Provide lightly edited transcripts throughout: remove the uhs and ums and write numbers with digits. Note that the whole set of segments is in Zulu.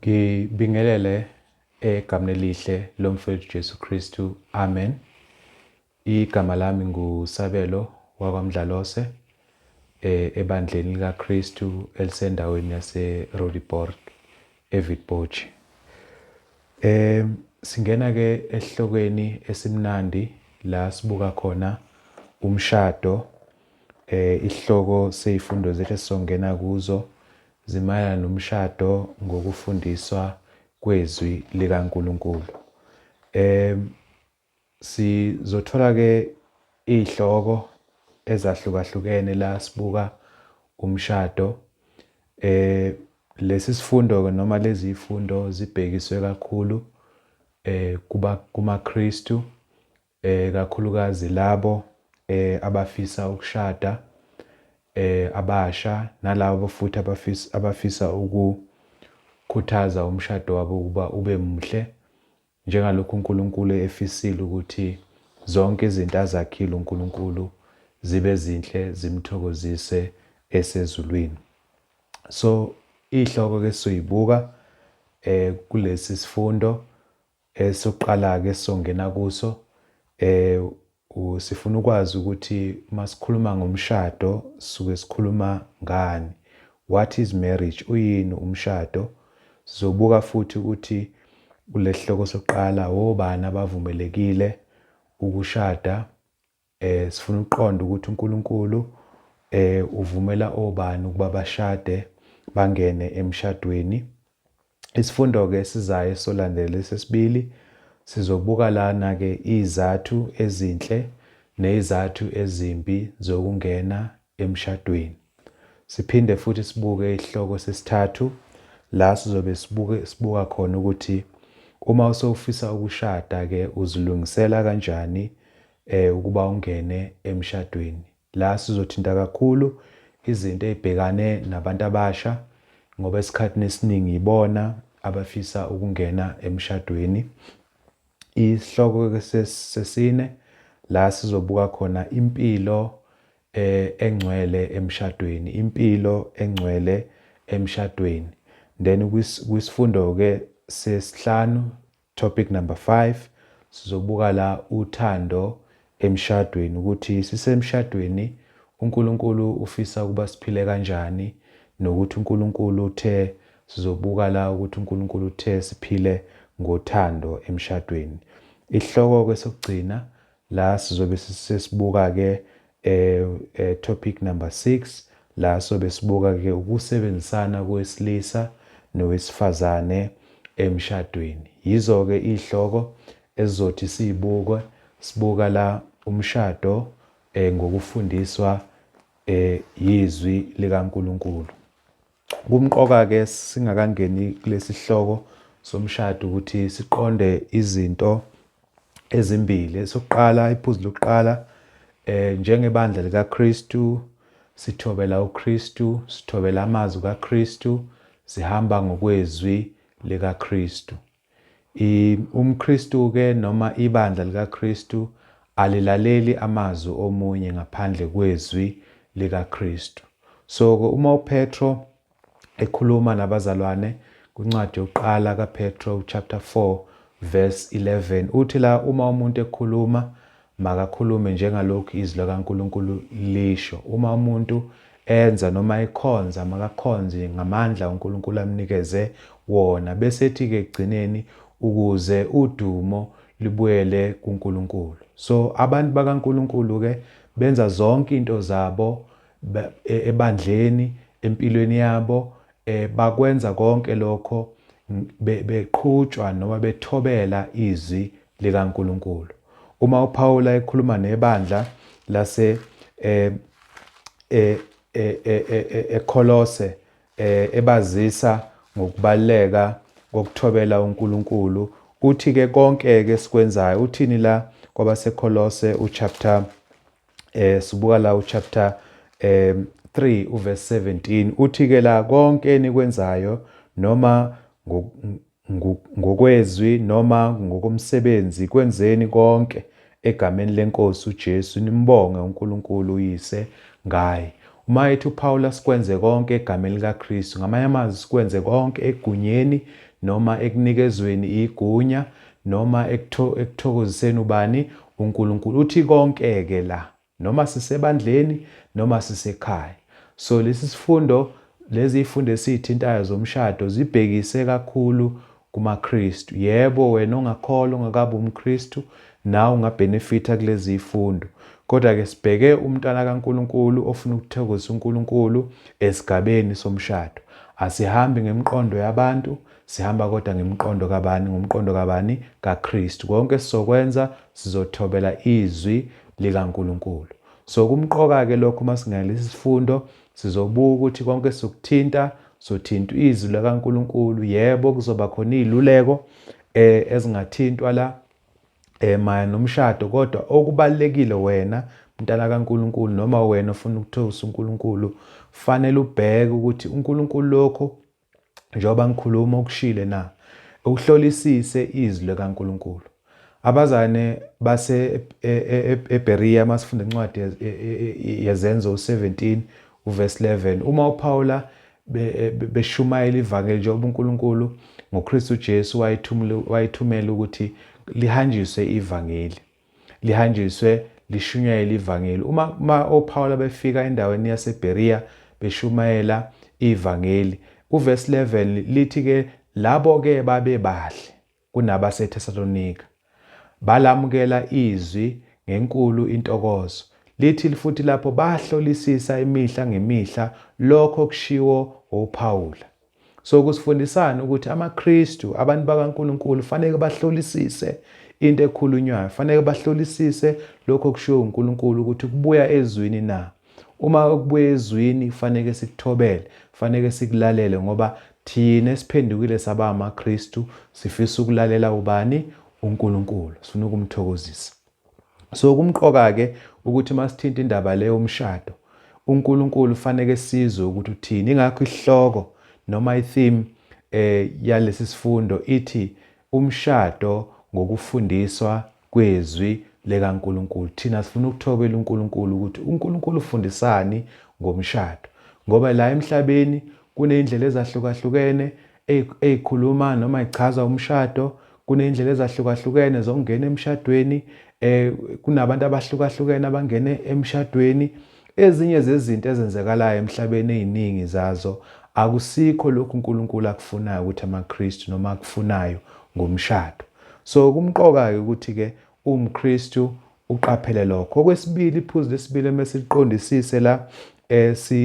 Ngibingelele egameni elihle lomfowethu Jesu Kristu. Amen. Igama lami nguSabelo wakwaMdlalose ebandleni likaKristu elisendaweni yase Roodepoort eWitpoort. Singena ke esihlokweni esimnandi la sibuka khona umshado. Isihloko sezifundo zethu esizongena kuzo zimayelana nomshado ngokufundiswa kwezwi likaNkulunkulu. Sizothola ke izihloko ezahlukahlukene la sibuka umshado. Lesi sifundo ke noma lezi zifundo zibhekiswe kakhulu kuba kumaKristu, kakhulukazi labo abafisa ukushada, abasha, nalabo futhi abafisa ukukhuthaza umshado wabo ukuba ube muhle njengalokhu uNkulunkulu efisile ukuthi zonke izinto azakhile uNkulunkulu zibe zinhle, zimthokozise esezulwini. So ihloko ke sizoyibuka kulesi sifundo esokuqala ke sizongena kuso, sifuna ukwazi ukuthi masikhuluma ngomshado sisuke sikhuluma ngani. What is marriage? Uyini umshado? Sizobuka futhi ukuthi kulesihloko sokuqala obani abavumelekile ukushada. Sifuna ukuqonda ukuthi uNkulunkulu uvumela obani ukuba bashade, bangene emshadweni. Isifundo ke esizayo esolandela lesesibili sizobuka lana ke izathu ezinhle nezathu ezimbi zokungena emshadweni. Siphinde futhi sibuke isihloko sesithathu la sizobe sibuka khona ukuthi uma usufisa ukushada ke uzilungisela kanjani ukuba ungene emshadweni. La sizothinta kakhulu izinto ezibhekane nabantu abasha ngoba esikhathini esiningi ibona abafisa ukungena emshadweni. Isihloko ke sesine la sizobuka khona impilo engcwele emshadweni, impilo engcwele emshadweni. Then kwisifundo ke sesihlanu, topic number 5, sizobuka la uthando emshadweni, ukuthi sisemshadweni uNkulunkulu ufisa ukuba siphile kanjani, nokuthi uNkulunkulu uthe, sizobuka la ukuthi uNkulunkulu uthe siphile ngothando emshadweni. Isihloko ke sokugcina la sizobe sesibuka ke topic number 6, la sobe sibuka ke ukusebenzisana kowesilisa nowesifazane emshadweni. Yizo ke izihloko esizothi sizibuke, sibuka la umshado ngokufundiswa yizwi likaNkulunkulu. Kumqoka ke singakangeni kulesi sihloko somshado ukuthi siqonde izinto ezimbili. Esokuqala, iphuzu lokuqala, njengebandla likaKristu sithobela uKristu, sithobela amazwi kaKristu, sihamba ngokwezwi likaKristu. UmKristu ke noma ibandla likaKristu alilaleli amazwi omunye ngaphandle kwezwi likaKristu. So uma uPetro ekhuluma nabazalwane kwincwadi yokuqala kaPetro chapter 4 verse 11, uthi la uma umuntu ekhuluma makakhulume njengalokhu izwi likaNkulunkulu lisho. Uma umuntu enza noma ekhonza makakhonze ngamandla uNkulunkulu amnikeze wona, bese ethi ke ekugcineni ukuze udumo libuyele kuNkulunkulu. So abantu bakaNkulunkulu ke benza zonke into zabo ebandleni, empilweni yabo, bakwenza konke lokho beqhutshwa noma bethobela izwi likaNkulunkulu. Uma uPaul ekhuluma nebandla lase eKolose, ebazisa ngokubaluleka kokuthobela uNkulunkulu, uthi ke konke ke sikwenzayo, uthini la kwabaseKolose uchapter, sibuka la uchapter 3 uverse 17, uthi ke la konke enikwenzayo noma ngokwezwi noma ngokomsebenzi kwenzeni konke egameni lenkosi uJesu, nimbonge uNkulunkulu uyise ngaye. Uma ethi uPaul sikwenze konke egameni likaKristu, ngamanye amazwi sikwenze konke egunyeni noma ekunikezweni igunya noma ekuthokoziseni ubani uNkulunkulu. Uthi konke-ke la noma sisebandleni noma sisekhaya. So lesi sifundo lezi zifundo esizithintayo zomshado zibhekise kakhulu kumaKristu. Yebo, wena ongakholwa ungakabi umKristu nawe ungabhenefitha kulezi zifundo. Kodwa-ke sibheke umntwana kaNkulunkulu ofuna ukuthokozisa uNkulunkulu esigabeni somshado. Asihambi ngemiqondo yabantu, sihamba kodwa ngemiqondo kabani? Ngomqondo kabani? KaKristu. Konke sizokwenza sizothobela izwi likaNkulunkulu. So kumqoka-ke lokho uma singena lesi sifundo sizobuka ukuthi konke sokuthinta sothinta izwi likaNkulunkulu. Yebo, kuzoba khona iy'luleko ezingathintwa la mayelana nomshado, kodwa okubalulekile wena mntana kaNkulunkulu noma wena ofuna ukuthokozisa uNkulunkulu fanele ubheke ukuthi uNkulunkulu lokho njengoba ngikhuluma okushile na, uhlolisise izwi likaNkulunkulu. Abazane base eBerea masifunda incwadi yeZenzo 17 uverse 11 uma uPaula beshumayela ivangeli njengoba uNkulunkulu ngoKristu Jesu wayethumela ukuthi lihanjiswe ivangeli, lihanjiswe lishunyayele ivangeli. Uma oPaula befika endaweni yaseBerea beshumayela ivangeli, uverse 11 lithi ke labo ke babebahle kunabaseThesalonika, balamukela izwi ngenkulu intokozo. Lithi futhi lapho bahlolisisa imihla ngemihla lokho kushiwo uPaula. So kusifundisana ukuthi amaKristu, abantu bakaNkulunkulu fanele bahlolisise into ekhulunywayo, fanele bahlolisise lokho okushiwo uNkulunkulu ukuthi kubuya ezwini na. Uma kubuya ezwini fanele sikuthobele, fanele sikulalele ngoba thina esiphendukile saba amaKristu sifisa ukulalela ubani? uNkulunkulu, sifuna ukumthokozisa. So kumqoka-ke ukuthi uma sithinta indaba leyo umshado, uNkulunkulu faneke sizwe ukuthi uthini. Ingakho isihloko noma i-theme yalesi sifundo ithi umshado ngokufundiswa kwezwi likaNkulunkulu. Thina sifuna ukuthobela uNkulunkulu ukuthi uNkulunkulu ufundisani ngomshado. Ngoba la emhlabeni kuney'ndlela ezahlukahlukene ey'khuluma noma ichaza umshado, kuney'ndlela ezahlukahlukene zokungena emshadweni, kunabantu abahlukahlukene abangene emshadweni. Ezinye zezinto ezenzekalayo emhlabeni ey'ningi zazo akusikho lokhu uNkulunkulu akufunayo ukuthi amaKristu noma akufunayo ngomshado. So kumqoka-ke ukuthi-ke umKristu uqaphele lokho. Okwesibili, iphuzu lesibili emele siliqondisise la,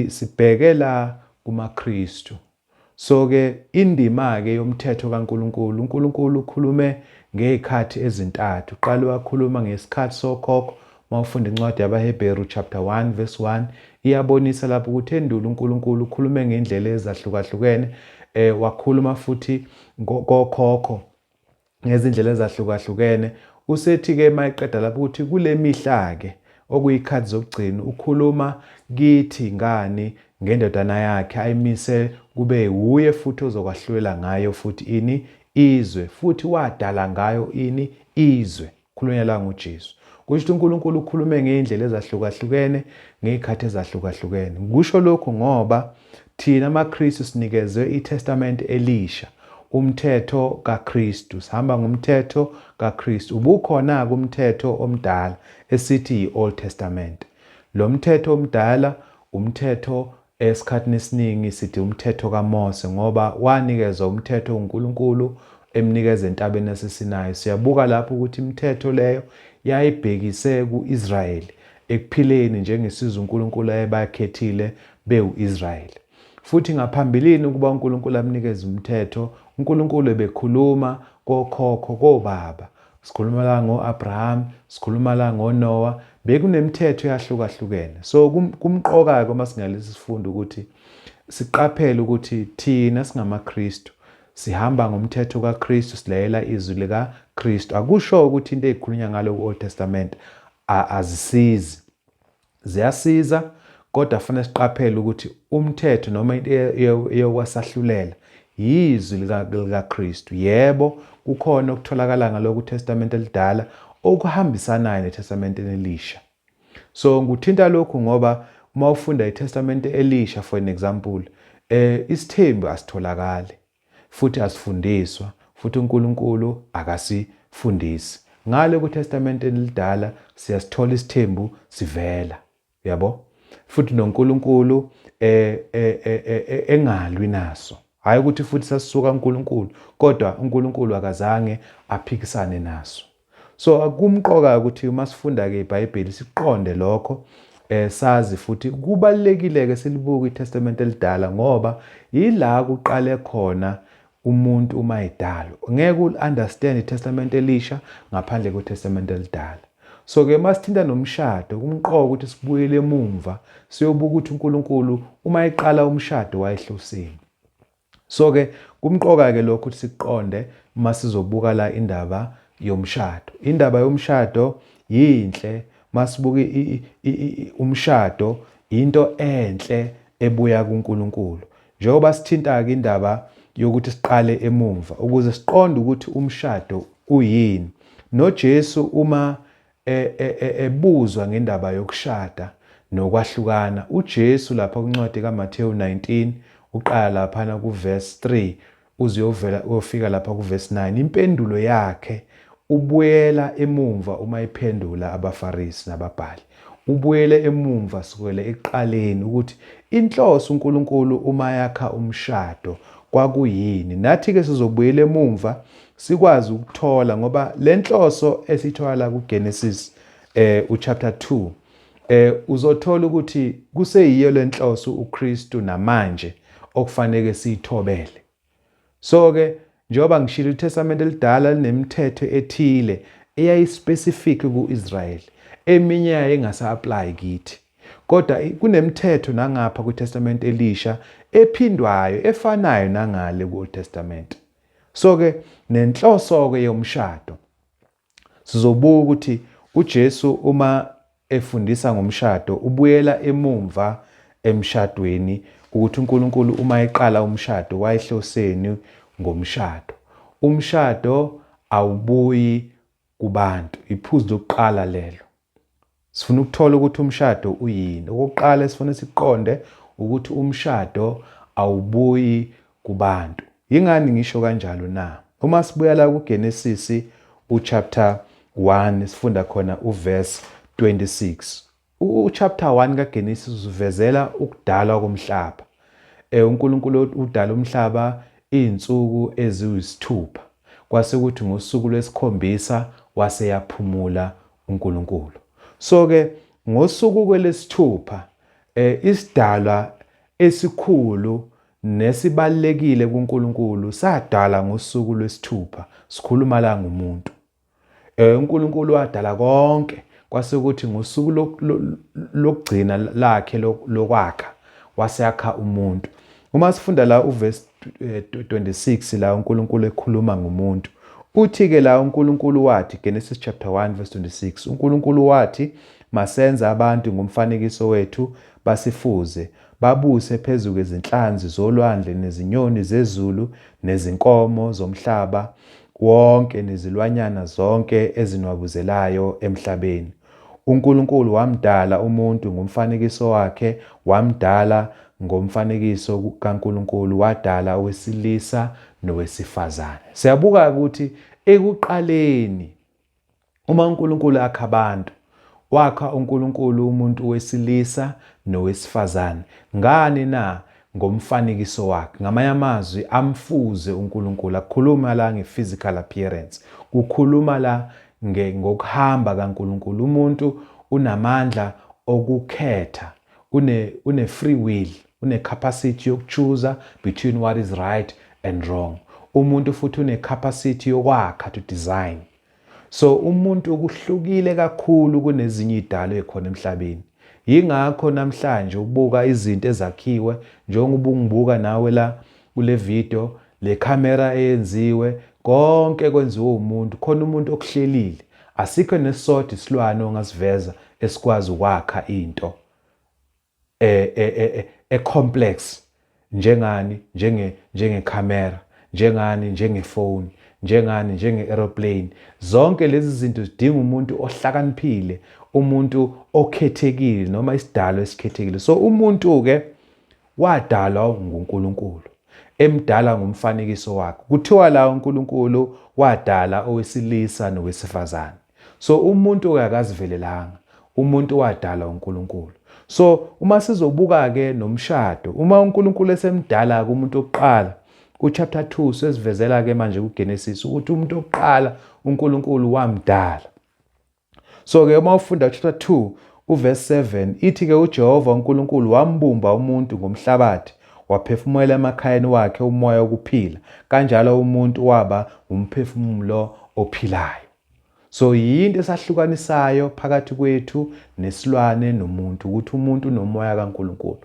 sibheke la kumaKristu. So ke indima ke yomthetho kaNkulunkulu, uNkulunkulu ukhulume ngezikhathi ezintathu. Uqale wakhuluma ngesikhathi sokhokho. Uma ufunda incwadi yabaHebheru chapter 1 verse 1 iyabonisa lapho ukuthi endulo uNkulunkulu ukhulume ngendlela ezahlukahlukene, wakhuluma futhi kokhokho ngezindlela ezahlukahlukene. Usethi-ke uma eqeda lapho ukuthi kule mihla-ke okuyikhathi zokugcina ukhuluma kithi ngani ngendodana yakhe ayimise kube wuye futhi ozokwahlulela ngayo futhi ini izwe, futhi wadala ngayo ini izwe. Khulunywa la ngoJesu. Kusho ukuthi uNkulunkulu ukhulume ngey'ndlela ezahlukahlukene ngey'khathi ezahlukahlukene. Kusho lokhu ngoba thina amaKristu sinikezwe iTestamente elisha, umthetho kaKristu. Sihamba ngomthetho kaKristu. Ubukhona-ke umthetho omdala esithi yi-Old Testament. Lo mthetho omdala umthetho Esikhathini esiningi sithi umthetho kaMose ngoba wanikezwa umthetho uNkulunkulu emnikeza entabeni yaseSinayi. Siyabuka lapho ukuthi imithetho leyo yayibhekise ku-Israyeli ekuphileni njengesizwe uNkulunkulu ayebakhethile bewu-Israyeli. Futhi ngaphambilini ukuba uNkulunkulu amnikeze umthetho, uNkulunkulu ebekhuluma kokhokho, kobaba. Sikhuluma la ngo-Abraham, sikhuluma la ngoNoah, bekunemithetho eyahlukahlukene. So kumqoka-ke uma singalesi sifundo ukuthi siqaphele ukuthi thina singamaKristu sihamba ngomthetho kaKristu, silalela izwi likaKristu. Akusho ukuthi into ezikhulunywa ngalo ku-Old Testament azisizi. Ziyasiza, kodwa kufanele siqaphele ukuthi umthetho noma into eyokwasahlulela yizwi likaKristu. Yebo, kukhona okutholakala ngalokhu iTestamente elidala okuhambisanayo neTestamenteni elisha. So nguthinta lokhu ngoba uma ufunda iTestamente elisha for an example, isithembu asitholakali. Futhi asifundiswa, futhi uNkulunkulu akasifundisi. Ngale kwiTestamente elidala siyasithola isithembu sivela. Yabo? Futhi noNkulunkulu eh, eh, eh, eh engalwi naso. Hayi ukuthi futhi sasisuka uNkulunkulu, kodwa uNkulunkulu akazange aphikisane naso. So akumqoka ukuthi uma sifunda ke iBhayibheli siqonde lokho sazi futhi kubalekile ke silibuke iTestament elidala ngoba yila kuqale khona umuntu uma edalwa. Ngeke ul-understand iTestament elisha ngaphandle kweTestament elidala. So ke masithinta nomshado kumqoka ukuthi sibuyele emumva siyobuka ukuthi uNkulunkulu uma eqala umshado wayehloseni. So ke kumqoka ke lokho ukuthi siqonde uma sizobuka la indaba yomshado. Indaba yomshado yinhle masibuka umshado into enhle ebuya kuNkulunkulu. Njengoba sithinta-ke indaba yokuthi siqale emumva ukuze siqonde ukuthi umshado uyini. NoJesu uma e, e, e, ebuzwa ngendaba yokushada nokwahlukana, uJesu lapha kwincwadi kaMathewu 19 uqala laphana kuverse 3 uze uyovela uyofika lapha kuverse 9 impendulo yakhe ubuyela emumva uma iphendula abaFarisi nababhali ubuyele emumva sukela ekuqaleni ukuthi inhloso uNkulunkulu uma yakha umshado kwakuyini nathi ke sizobuyela emumva sikwazi ukuthola ngoba lenhloso esithola la kuGenesis uchapter 2 uzothola ukuthi kuseyiyo lenhloso uKristu namanje okufanele siyithobele. So ke njengoba ngishilo iTestament elidala linemithetho ethile eyayispecific ku-Israel eminye yayo engasa-apply kithi. Kodwa kunemithetho nangapha kwiTestament elisha ephindwayo efanayo nangale ku-Old Testament. So ke nenhloso ke yomshado Sizobuka ukuthi uJesu uma efundisa ngomshado ubuyela emumva emshadweni ukuthi uNkulunkulu uma eqala umshado wayehloseni ngomshado. Umshado awubuyi kubantu, iphuzu lokuqala lelo. Sifuna ukuthola ukuthi umshado uyini. Okokuqala esifuna siqonde ukuthi umshado awubuyi kubantu. Yingani ngisho kanjalo na? Uma sibuya la kuGenesis uchapter 1 sifunda khona uverse 26. Uchapter 1 kaGenesis usivezela ukudalwa komhlaba. UNkulunkulu udala umhlaba izinsuku eziwusithupha. Kwase kuthi ngosuku lwesikhombisa waseyaphumula uNkulunkulu. So ke ngosuku kwelesithupha isidalwa esikhulu nesibalekile kuNkulunkulu sadala ngosuku lwesithupha sikhuluma la ngomuntu. UNkulunkulu wadala konke kwase kuthi ngosuku lokugcina lakhe lokwakha waseyakha umuntu. Uma sifunda la uverse 26 la uNkulunkulu ekhuluma ngomuntu uthi-ke la uNkulunkulu wathi Genesis chapter 1 verse 26 uNkulunkulu wathi masenze abantu ngomfanekiso wethu basifuze babuse phezu kwezinhlanzi zolwandle nezinyoni zezulu nezinkomo zomhlaba wonke nezilwanyana zonke ezinwabuzelayo emhlabeni. UNkulunkulu wamdala umuntu ngomfanekiso wakhe, wamdala ngomfanekiso kaNkulunkulu, wadala owesilisa nowesifazane. Siyabuka ukuthi ekuqaleni uma uNkulunkulu akha abantu, wakha uNkulunkulu umuntu wesilisa nowesifazane. Ngani na? Ngomfanekiso wakhe. Ngamanye amazwi amfuze uNkulunkulu. Akukhuluma la nge-physical appearance. Kukhuluma la ngokuhamba kaNkulunkulu. Umuntu unamandla okukhetha, une free will, une capacity yokuchoosa between what is right and wrong. Umuntu futhi une capacity yokwakha, to design. So umuntu kuhlukile kakhulu kunezinye idalo ekhona emhlabeni. Yingakho namhlanje ubuka izinto ezakhiwe njengoba ungibuka nawe la kule video, le camera eyenziwe, konke kwenziwe umuntu, khona umuntu okuhlelile. Asikho nesisodwa isilwane ongasiveza esikwazi ukwakha into e-complex njengani njenge njengekhamera njengani njengefoni njengani njenge-aeroplane. Zonke lezi zinto zidinga umuntu ohlakaniphile, umuntu okhethekile noma isidalo esikhethekile. So umuntu-ke wadalwa nguNkulunkulu. Emdala ngomfanekiso wakhe. Kuthiwa la uNkulunkulu wadala owesilisa nowesifazane. So umuntu akazivelelanga, umuntu wadala uNkulunkulu. So uma sizobuka ke nomshado, uma uNkulunkulu esemdala kumuntu oqala, kuchapter 2 sesivezela ke manje kuGenesis ukuthi umuntu oqala uNkulunkulu wamdala. So ke uma ufunda chapter 2 uverse 7 ithi ke uJehova uNkulunkulu wambumba umuntu ngomhlabathi waphefumulela emakhayeni wakhe umoya wokuphila, kanjalo umuntu waba umphefumulo ophilayo. So yinto esahlukanisayo phakathi kwethu nesilwane nomuntu ukuthi umuntu unomoya kaNkulunkulu,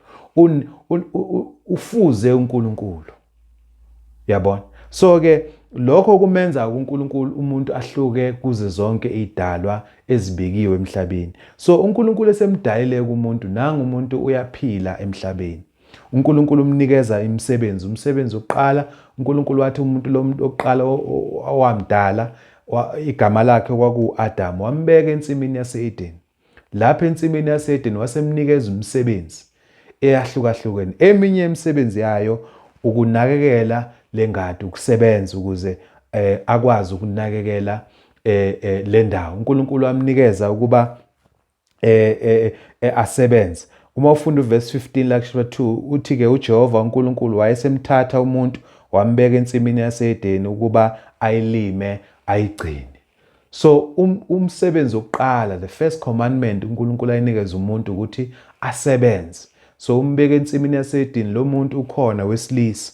ufuze uNkulunkulu. Yabona? So ke lokho kumenza uNkulunkulu umuntu ahluke kuze zonke idalwa ezibekiwe emhlabeni. So uNkulunkulu esemdalile kumuntu, nangu umuntu uyaphila emhlabeni. uNkulunkulu umnikeza imisebenzi. Umsebenzi wokuqala uNkulunkulu wathi umuntu lo muntu oqala owamdala igama lakhe kwaku-Adam, wambeka ensimini yase-Eden. Lapha ensimini yase-Eden wasemnikeza umsebenzi eyahlukahlukene. Eminye imisebenzi yayo ukunakekela lengadi, ukusebenza ukuze akwazi ukunakekela le ndawo. uNkulunkulu wamnikeza ukuba asebenze. Uma ufunda uverse 15 la chapter 2 uthi ke uJehova uNkulunkulu wayesemthatha umuntu wambeka ensimini yaseEdeni ukuba ayilime ayigcine. So umsebenzi wokuqala, the first commandment uNkulunkulu ayinikeza umuntu ukuthi asebenze. So umbeke ensimini yaseEdeni, lo muntu ukhona wesilisa.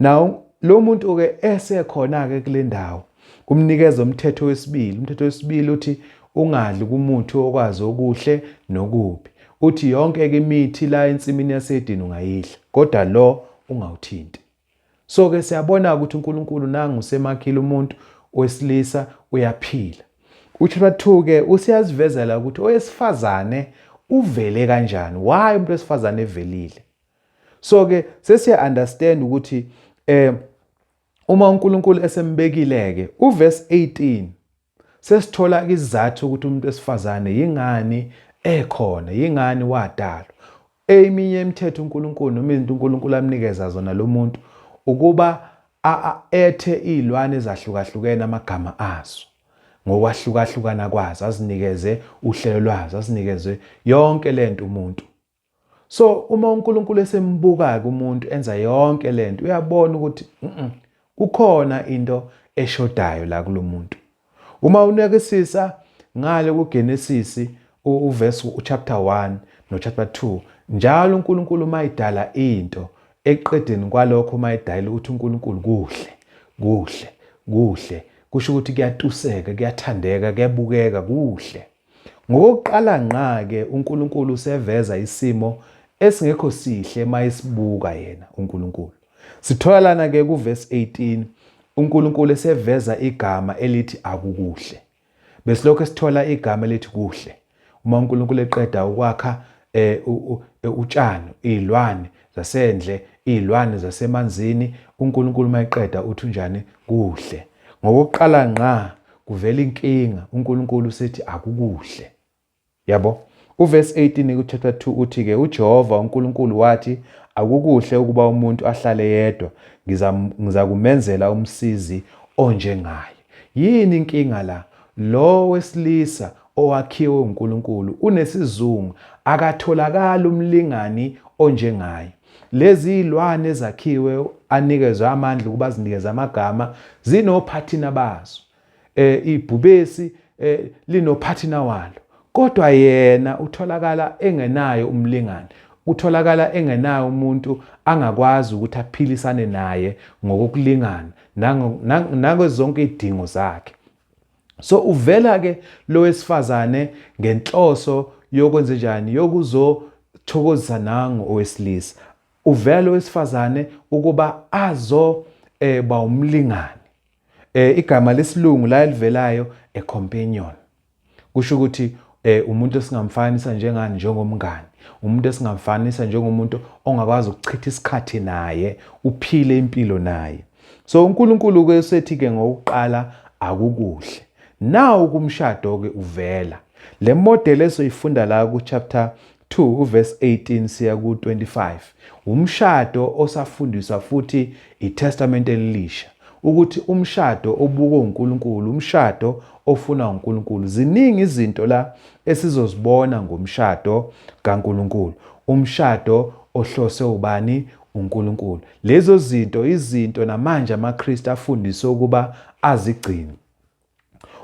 Now lo muntu ke esekhona ke kule ndawo umnikeza umthetho wesibili. Umthetho wesibili uthi ungadli kumuthi okwazi okuhle nokubi. Uthi yonke ke imithi la ensimini yaseEdeni ungayidla, kodwa lo ungawuthinti. So ke siyabona ukuthi uNkulunkulu nangu usemakhile umuntu wesilisa uyaphila. Uchapter 2 ke usiyazivezela ukuthi owesifazane uvele kanjani, why umuntu wesifazane evelile. So ke sesiya understand ukuthi uma uNkulunkulu esembekile ke uverse 18 sesithola isizathu ukuthi umuntu wesifazane yingani ekhona, yingani wadalwa. Eminye imithetho uNkulunkulu noma izinto uNkulunkulu amnikeza zona lo muntu ukuba ethe izilwane ezahlukahlukene amagama azo ngokwahlukahlukana kwazo, azinikeze uhlelo lwazo, azinikeze yonke lento umuntu. So uma uNkulunkulu esembuka-ke umuntu enza yonke lento, uyabona ukuthi kukhona into eshodayo la kulomuntu. Uma unakisisa ngale kuGenesis uverse uchapter 1 nochapter 2, njalo uNkulunkulu uma edala into eqedeni kwalokho uma edala uthi uNkulunkulu kuhle, kuhle, kuhle, kusho ukuthi kuyatuseka, kuyathandeka, kuyabukeka, kuhle. Ngokokuqala ngqa-ke uNkulunkulu useveza isimo esingekho sihle mayesibuka yena uNkulunkulu. Sithola lana-ke kuvesi 18 uNkulunkulu eseveza igama elithi akukuhle. Besilokhu sithola igama elithi kuhle. Uma uNkulunkulu eqeda ukwakha utshani, izilwane zasendle, izilwane zasemanzini, uNkulunkulu uma eqeda uthi unjani? Kuhle. Ngokokuqala ngqa kuvela inkinga, uNkulunkulu usethi akukuhle. Yabo? Uverse 18 kuchapter 2 uthi ke uJehova uNkulunkulu wathi akukuhle ukuba umuntu ahlale yedwa, ngizakumenzela umsizi onjengaye. Yini inkinga la? Lo wesilisa owakhiwe uNkulunkulu unesizungu, akatholakali umlingani onjengaye. Lezi zilwane ezakhiwe anikezwe amandla ukuba zinikeze amagama zinophathina bazo. Ibhubesi linophathina walo, kodwa yena utholakala engenayo umlingani, utholakala engenayo umuntu angakwazi ukuthi aphilisane naye ngokokulingana nango zonke izidingo zakhe. So uvela ke lo wesifazane ngenhloso yokwenza njani? Yokuzothokozisa nangu owesilisa. Uvela lo wesifazane ukuba azo ba umlingani. Igama lesilungu la elivelayo a companion, kusho ukuthi umuntu esingamfanisa njengani? Njengomngani, umuntu esingamfanisa njengomuntu ongakwazi ukuchitha isikhathi naye, uphile impilo naye. So uNkulunkulu ke usethi ke ngokuqala akukuhle. Nawu kumshado ke uvela le model esoyifunda la ku chapter 2 uverse 18 siya ku-25, umshado osafundiswa futhi iTestamente Elisha ukuthi umshado obukwe uNkulunkulu, umshado ofuna uNkulunkulu. Ziningi izinto la esizozibona ngomshado kaNkulunkulu, umshado ohlose ubani? UNkulunkulu. Lezo zinto izinto namanje amaKristu afundiswe ukuba azigcine.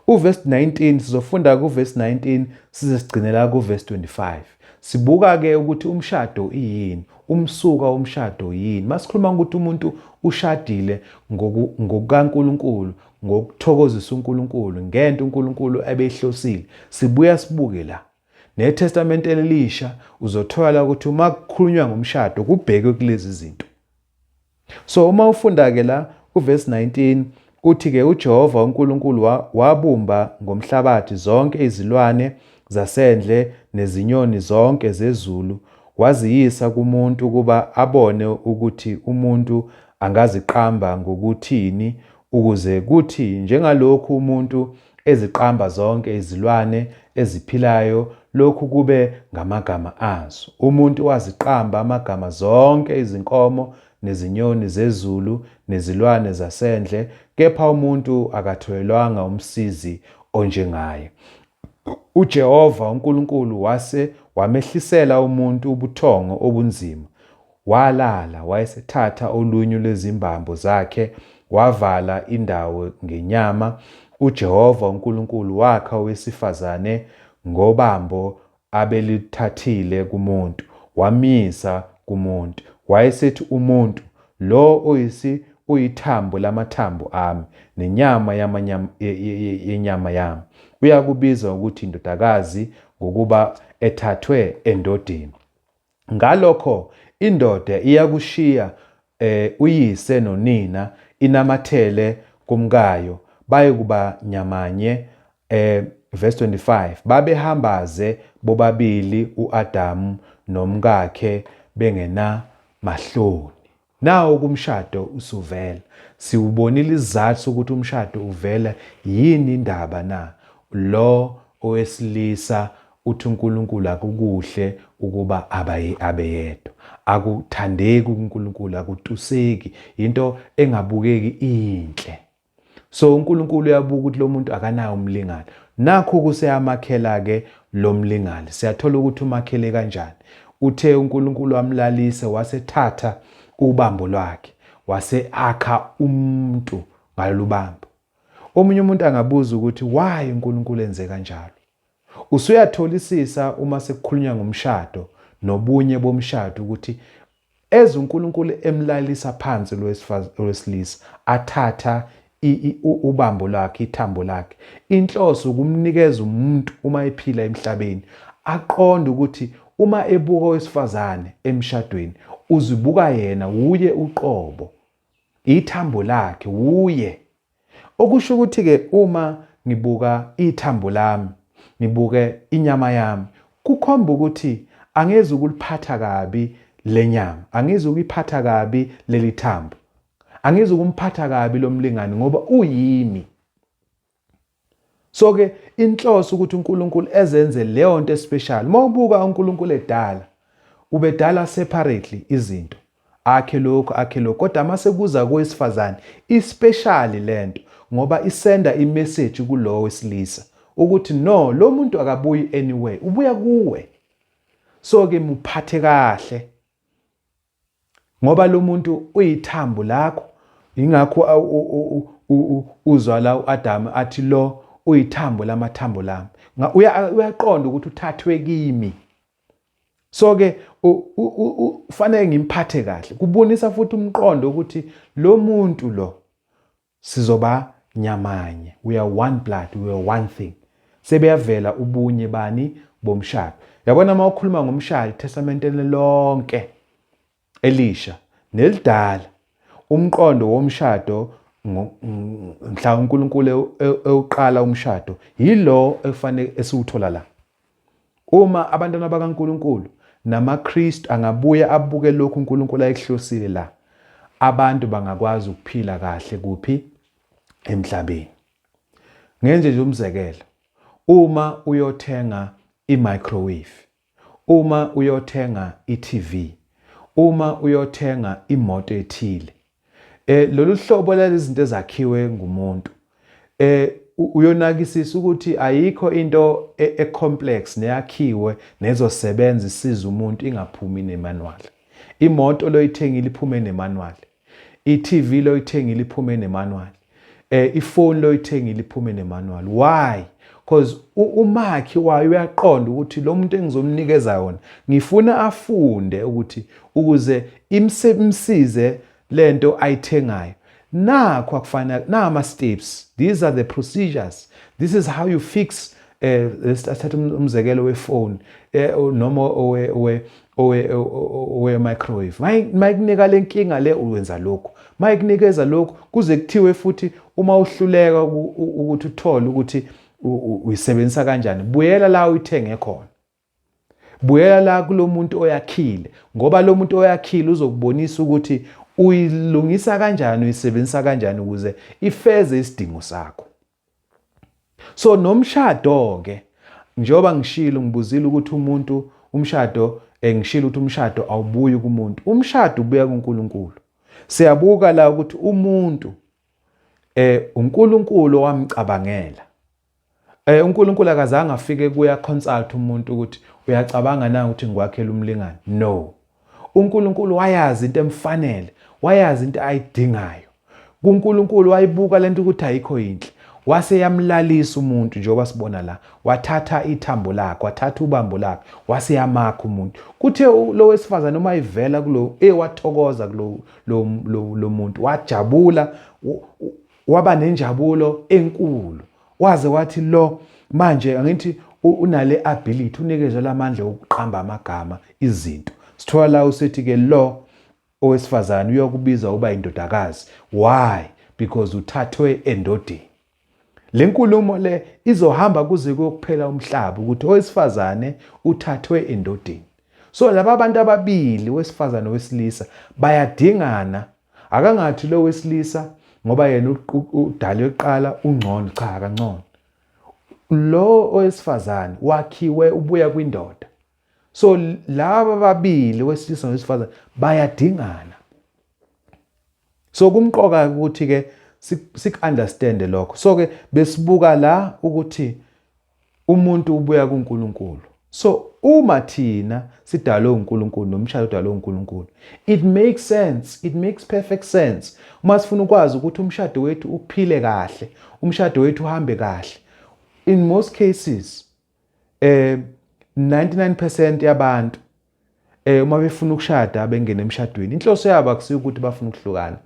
Uverse 19, sizofunda kuverse 19 size sigcinela kuverse 25. Sibuka ke ukuthi umshado iyini, umsuka womshado yini. Masikhuluma ukuthi umuntu ushadile ngokukaNkulunkulu, ngokuthokozisa uNkulunkulu, ngento uNkulunkulu ebeyihlosile, sibuya sibuke la. NeTestamente Elisha uzothola ukuthi uma kukhulunywa ngomshado kubhekwe kulezi zinto. So uma ufunda ke la uverse 19 uthi ke uJehova uNkulunkulu wabumba ngomhlabathi zonke izilwane zasendle nezinyoni zonke zezulu, waziyisa kumuntu ukuba abone ukuthi umuntu angaziqamba ngokuthini, ukuze kuthi njengalokhu umuntu eziqamba zonke izilwane eziphilayo, lokhu kube ngamagama azo. Umuntu waziqamba amagama zonke izinkomo nezinyoni zezulu nezilwane zasendle, kepha umuntu akatholelwanga umsizi onjengaye. UJehova uNkulunkulu wase wamehlisela umuntu ubuthongo obunzima, Walala, wayesethatha olunye lwezimbambo zakhe wavala indawo ngenyama. UJehova uNkulunkulu wakha owesifazane ngobambo abeluthathile kumuntu, wamyisa kumuntu. Wayesethi umuntu, Lo oyisi uyithambo lamathambo ami nenyama yenyama yami, uyakubizwa ukuthi indodakazi, ngokuba ethathwe endodeni. Ngalokho indoda iyakushiya uyise nonina inamathele kumkayo, bayekuba nyamanye. Verse 25, babehambaze bobabili u-Adamu nomkakhe bengenamahloni. Nawo kumshado usuvela. Siwubonile isizathu sokuthi umshado uvela yini indaba na? Lo owesilisa uthi uNkulunkulu akukuhle ukuba abaye abe yedwa. Akuthandeki kuNkulunkulu, akutuseki, into engabukeki inhle. So uNkulunkulu uyabuka ukuthi lo muntu akanayo umlingani. Nakhu kuseyamakhela ke lo mlingani. Siyathola ukuthi umakhele kanjani. Uthe uNkulunkulu wamlalise wasethatha ubambo lwakhe wase akha umuntu ngalolu bambo. Omunye umuntu angabuza ukuthi why uNkulunkulu enze kanjalo. Usuyatholisisa uma sekukhulunywa ngomshado nobunye bomshado ukuthi As uNkulunkulu emlalisa phansi lowesilisa athatha ubambo lwakhe, ithambo lakhe, inhloso ukumnikeza umuntu uma ephila emhlabeni aqonde ukuthi uma ebuka owesifazane emshadweni uzibuka yena, wuye uqobo, ithambo lakhe wuye. Okusho ukuthi-ke uma ngibuka ithambo lami, ngibuke inyama yami, kukhomba ukuthi angezi ukuliphatha kabi le nyama, angizi ukuyiphatha kabi leli thambo, angizi ukumphatha kabi lo mlingani ngoba uyimi. So ke inhloso ukuthi uNkulunkulu ezenze leyo nto especial. Uma ubuka uNkulunkulu edala, ubedala separately izinto. Akhe lokhu, akhe lokhu. Kodwa uma sekuza kowesifazane, ispecial lento ngoba isenda imessage kulowo wesilisa ukuthi no, lo muntu akabuyi anyway, ubuya kuwe. So ke muphathe kahle. Ngoba lo muntu uyithambo lakho, ingakho uzwa la uAdamu athi lo uyithambo lamathambo lami. Uyaqonda ukuthi uthathwe kimi. So ke ufanele ngimphathe kahle. Kubonisa futhi umqondo ukuthi lo muntu lo sizoba nyamanye, we are one blood, we are one thing. Sebeyavela ubunye bani bomshado. Yabona uma ukhuluma ngomshado iTestamenteni lonke elisha nelidala, umqondo womshado mhla uNkulunkulu ewuqala umshado yilo ekufanele esiwuthola la. Uma abantwana bakaNkulunkulu namaKristu angabuya abuke lokhu uNkulunkulu ayekuhlosile la, abantu bangakwazi ukuphila kahle kuphi? Emhlabeni. Ngenze nje umzekelo, uma uyothenga i-microwave, Uma uyothenga i-TV, uma uyothenga imoto ethile, lolu hlobo lalezi zinto ezakhiwe ngumuntu uyonakisisa ukuthi ayikho into e-complex neyakhiwe nezosebenza isiza umuntu ingaphumi nemanual. Imoto loyithengile iphume nemanual. I-TV loyithengile iphume nemanual. Ifoni loyithengile iphume nemanual. Why? Because umakhi wayo uyaqonda ukuthi lo muntu engizomnikeza yona ngifuna afunde ukuthi ukuze imsize lento ayithengayo. Nakho akufanele nama steps. These are the procedures. This is how you fix, sithatha umzekelo wefoni noma owe owe owe microwave. Mayikunika lenkinga le, uwenza lokhu. Mayikunikeza lokhu, kuze kuthiwe futhi uma uhluleka ukuthi uthole ukuthi uyisebenzisa kanjani, buyela la uyithenge khona, buyela la kulo muntu oyakhile, ngoba lo muntu oyakhile uzokubonisa ukuthi uyilungisa kanjani, uyisebenzisa kanjani ukuze ifeze isidingo sakho. So nomshado ke, njengoba ngishilo, ngibuzile ukuthi umuntu umshado, ngishilo ukuthi umshado awubuyi kumuntu, umshado ubuya kuNkulunkulu. Siyabuka la ukuthi umuntu uNkulunkulu wamcabangela. UNkulunkulu akazange afike kuya consult umuntu ukuthi uyacabanga na ukuthi ngikwakhela umlingane. No, uNkulunkulu wayazi into emfanele, wayazi into ayidingayo. KuNkulunkulu wayibuka lento ukuthi ayikho yinhle, wase yamlalisa umuntu njengoba sibona la, wathatha ithambo lakhe, wathatha ubambo lakhe, wase yamakha umuntu. Kuthe lo wesifazane uma ivela kulo, wathokoza kulo lo muntu, wajabula, waba nenjabulo enkulu, waze wathi lo manje angithi unale ability, unikezwe lamandla okuqamba amagama izinto. Sithola la usethi ke lo owesifazane uyokubiza uba indodakazi. Why? Because uthathwe endodeni. Le nkulumo le izohamba kuze kuyokuphela umhlaba, ukuthi owesifazane uthathwe endodeni. So laba bantu ababili, wesifazane nowesilisa, bayadingana. Akangathi lo wesilisa ngoba yena udalwe kuqala ungcono. Cha, akangcono. Lo owesifazane wakhiwe ubuya kwindoda. So laba babili, wesilisa nowesifazane, bayadingana. So kumqoka ukuthi ke sik-understand lokho. So ke besibuka la ukuthi umuntu ubuya kuNkulunkulu. So uma thina sidalwe uNkulunkulu, nomshado udalwe uNkulunkulu, it makes sense, it makes perfect sense uma sifuna ukwazi ukuthi umshado wethu uphile kahle, umshado wethu uhambe kahle. In most cases, 99% yabantu uma befuna ukushada, bengena emshadweni, inhloso yabo akusiyo ukuthi bafuna ukuhlukana.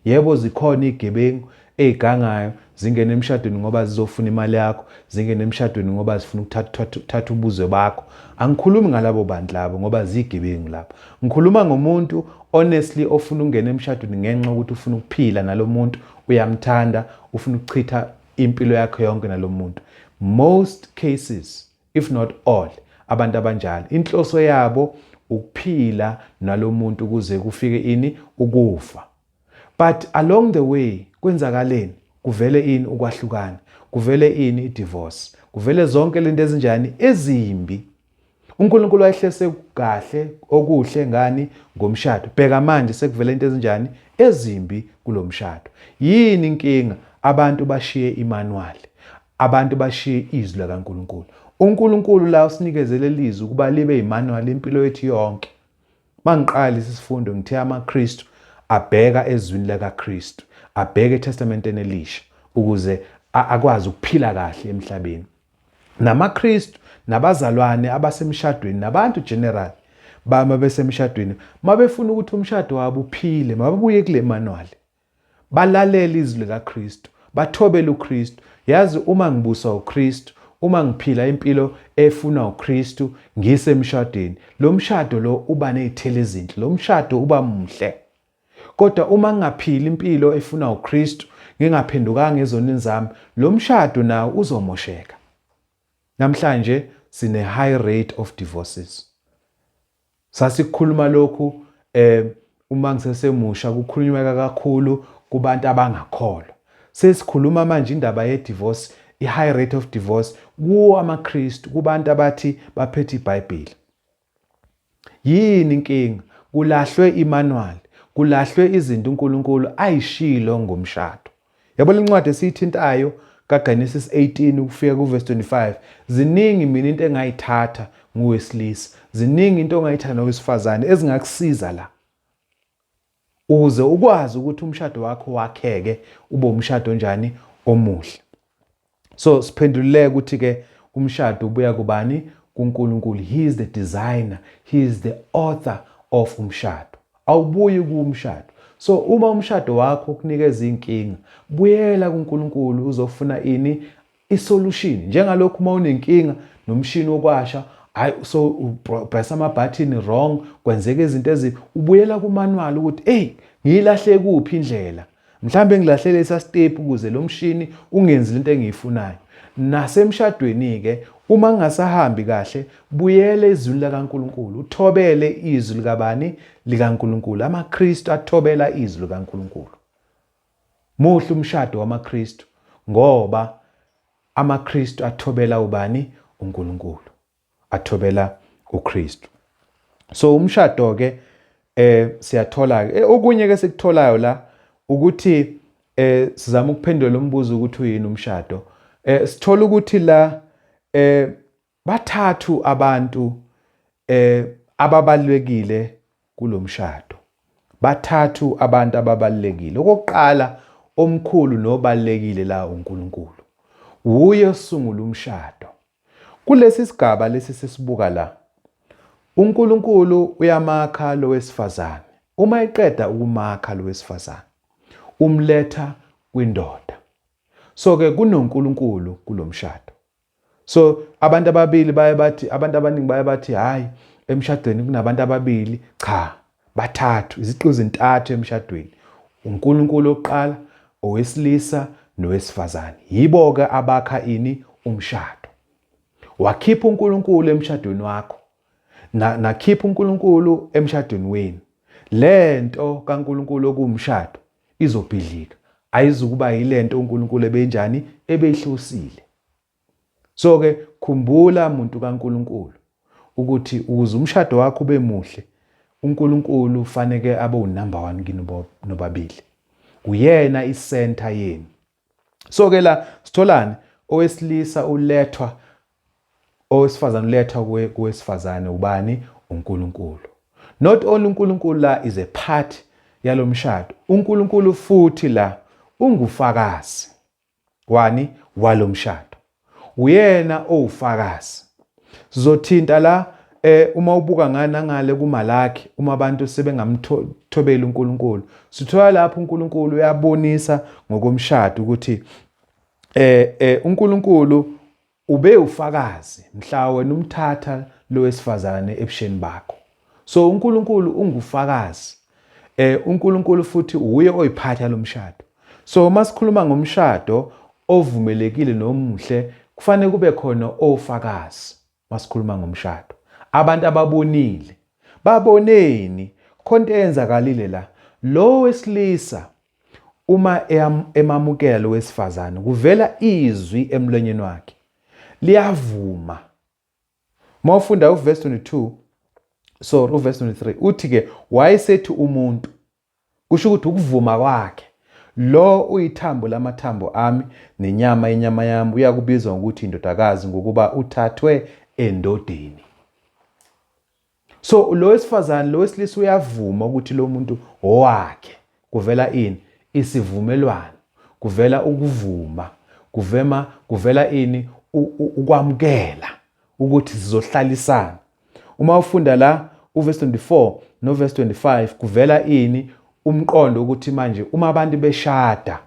Yebo, zikhona izigebengu ezigangayo, zingena emshadweni ngoba zizofuna imali yakho, zingena emshadweni ngoba zifuna ukuthatha ubuzwe bakho. Angikhulumi ngalabo bantu labo ngoba ziyigebengu lapho. Ngikhuluma ngomuntu honestly ofuna ukungena emshadweni ngenxa yokuthi ufuna ukuphila nalo muntu, uyamthanda, ufuna ukuchitha impilo yakhe yonke nalo muntu. Most cases, if not all, abantu abanjalo inhloso yabo ukuphila nalomuntu kuze kufike ini? Ukufa. But along the way kwenzakaleni? Kuvele ini? Ukwahlukana. Kuvele ini? I-divorce. Kuvele zonke lento ezinjani? Ezimbi. UNkulunkulu wayehlese kahle okuhle ngani? Ngomshado. Bheka manje sekuvele into ezinjani? Ezimbi kulomshado. Yini inkinga? Abantu bashiye imanual, abantu bashiye izwi likaNkulunkulu. UNkulunkulu la usinikezele lizwi ukuba libe imanual impilo yethu yonke. Mangiqala lesi sifundo ngithe amaKristu abheka ezwini likaKristu, abheke eTestamenteni elisha ukuze akwazi ukuphila kahle emhlabeni. NamaKristu nabazalwane abasemshadweni nabantu general bama besemshadweni, mabefuna ukuthi umshado wabo uphile, mababuye kule manual, balalele izwi likaKristu, bathobele uKristu. Yazi, uma ngibusa uKristu, uma ngiphila impilo efuna uKristu ngisemshadweni, lo mshado lo uba nezithelo ezinhle, lo mshado uba muhle. Kodwa uma ngingaphili impilo efuna uKristu, ngingaphendukanga ezonini zami, lo mshado nawo uzomosheka. Namhlanje sine high rate of divorces. Sasikhuluma lokhu uma ngisesemusha, kukhulunywa kakhulu kubantu abangakholwa. Sesikhuluma manje indaba ye divorce, i high rate of divorce kuwo amaKristu, kubantu abathi baphethe iBhayibheli. Yini inkinga? Kulahlwe imanual, kulahlwe izinto uNkulunkulu ayishilo ngomshado. Yabo lencwadi esiyithintayo kaGenesis 18 ukufika kuverse 25, ziningi mina into engayithatha nguwesilisa, ziningi into ongayithatha nowesifazane ezingakusiza la. Ukuze ukwazi ukuthi umshado wakho wakheke ube umshado onjani omuhle. So siphenduleke ukuthi ke umshado ubuya kubani? KuNkulunkulu. He is the designer, he is the author of umshado. Awubuyi kuwumshado. So uma umshado wakho ukunikeza inkinga, buyela kuNkulunkulu uzofuna ini? Isolution. Njengalokhu uma unenkinga nomshini wokwasha, hayi so upress amabhathini wrong, kwenzeka izinto ezi, ubuyela kumanual ukuthi hey, ngiyilahle kuphi indlela? Mhlambe ngilahlele lesa step ukuze lo mshini ungenzi lento engiyifunayo. Nasemshadweni ke uma kungasahambi kahle, buyele ezwini likaNkulunkulu, uthobele izwi likabani? LikaNkulunkulu. AmaKristu athobela izwi likaNkulunkulu. Muhle umshado wamaKristu ngoba amaKristu athobela ubani? UNkulunkulu. Athobela uKristu. So umshado ke siyathola ke okunye ke sikutholayo la ukuthi sizama ukuphendula umbuzo ukuthi uyini umshado. Sithola ukuthi la bathathu abantu ababalulekile kulomshado. Bathathu abantu ababalulekile. Okokuqala omkhulu nobalulekile la uNkulunkulu. Wuye osungula umshado. Kulesi sigaba lesi sesibuka la, uNkulunkulu uyamakha lo wesifazane. Uma eqeda ukumakha lo wesifazane, umletha kwindoda. So ke kunoNkulunkulu kulomshado. So abantu ababili baye bathi, abantu abaningi baye bathi hayi emshadweni kunabantu ababili. Cha, bathathu, iziqu ezintathu emshadweni. UNkulunkulu oqala, owesilisa nowesifazane. Yibo ke abakha ini? Umshado. Wakhipha uNkulunkulu emshadweni wakho. Na nakhipha uNkulunkulu emshadweni wenu. Lento kaNkulunkulu okuwumshado izobhidlika. Ayizukuba yilento uNkulunkulu ebenjani ebeyihlosile. So ke khumbula muntu kaNkulunkulu ukuthi ukuze umshado wakho ube muhle uNkulunkulu ufaneke abe unumber 1 kini nobabili. Uyena icenter yenu. So ke la sitholani? Owesilisa ulethwa, owesifazane ulethwa kowesifazane ubani? uNkulunkulu. Not only uNkulunkulu la is a part yalomshado, uNkulunkulu futhi la ungufakazi wani? Walomshado. Uyena owufakazi. Sizothinta la uma ubuka ngana ngale kuMalaki, uma abantu sebengamthobeli uNkulunkulu, sithola lapho uNkulunkulu uyabonisa ngokomshado ukuthi uNkulunkulu ube ufakazi mhla wena umthatha lo wesifazane ebusheni bakho. So uNkulunkulu ungufakazi. UNkulunkulu futhi uye oyiphatha lomshado. So uma sikhuluma ngomshado ovumelekile nomuhle, kufanele kube khona ofakazi masikhuluma ngomshado. Abantu ababonile. Baboneni? Khonto eyenzakalile la. Lo wesilisa uma emamukela lo wesifazane, kuvela izwi emlonyeni wakhe. Liyavuma. Uma ufunda uverse 22, sorry, uverse 23, uthi ke wayesethi umuntu, kusho ukuthi ukuvuma kwakhe, lo uyithambo lamathambo ami nenyama yenyama yami, uyakubizwa ngokuthi indodakazi ngokuba uthathwe endodeni. So lo wesifazane, lo wesilisa uyavuma ukuthi lo muntu owakhe. Kuvela ini? Isivumelwano. Kuvela ukuvuma. Kuvema, kuvela ini? Ukwamukela ukuthi sizohlalisana. Uma ufunda la uverse 24 no verse 25 kuvela ini? Umqondo ukuthi manje uma abantu beshada,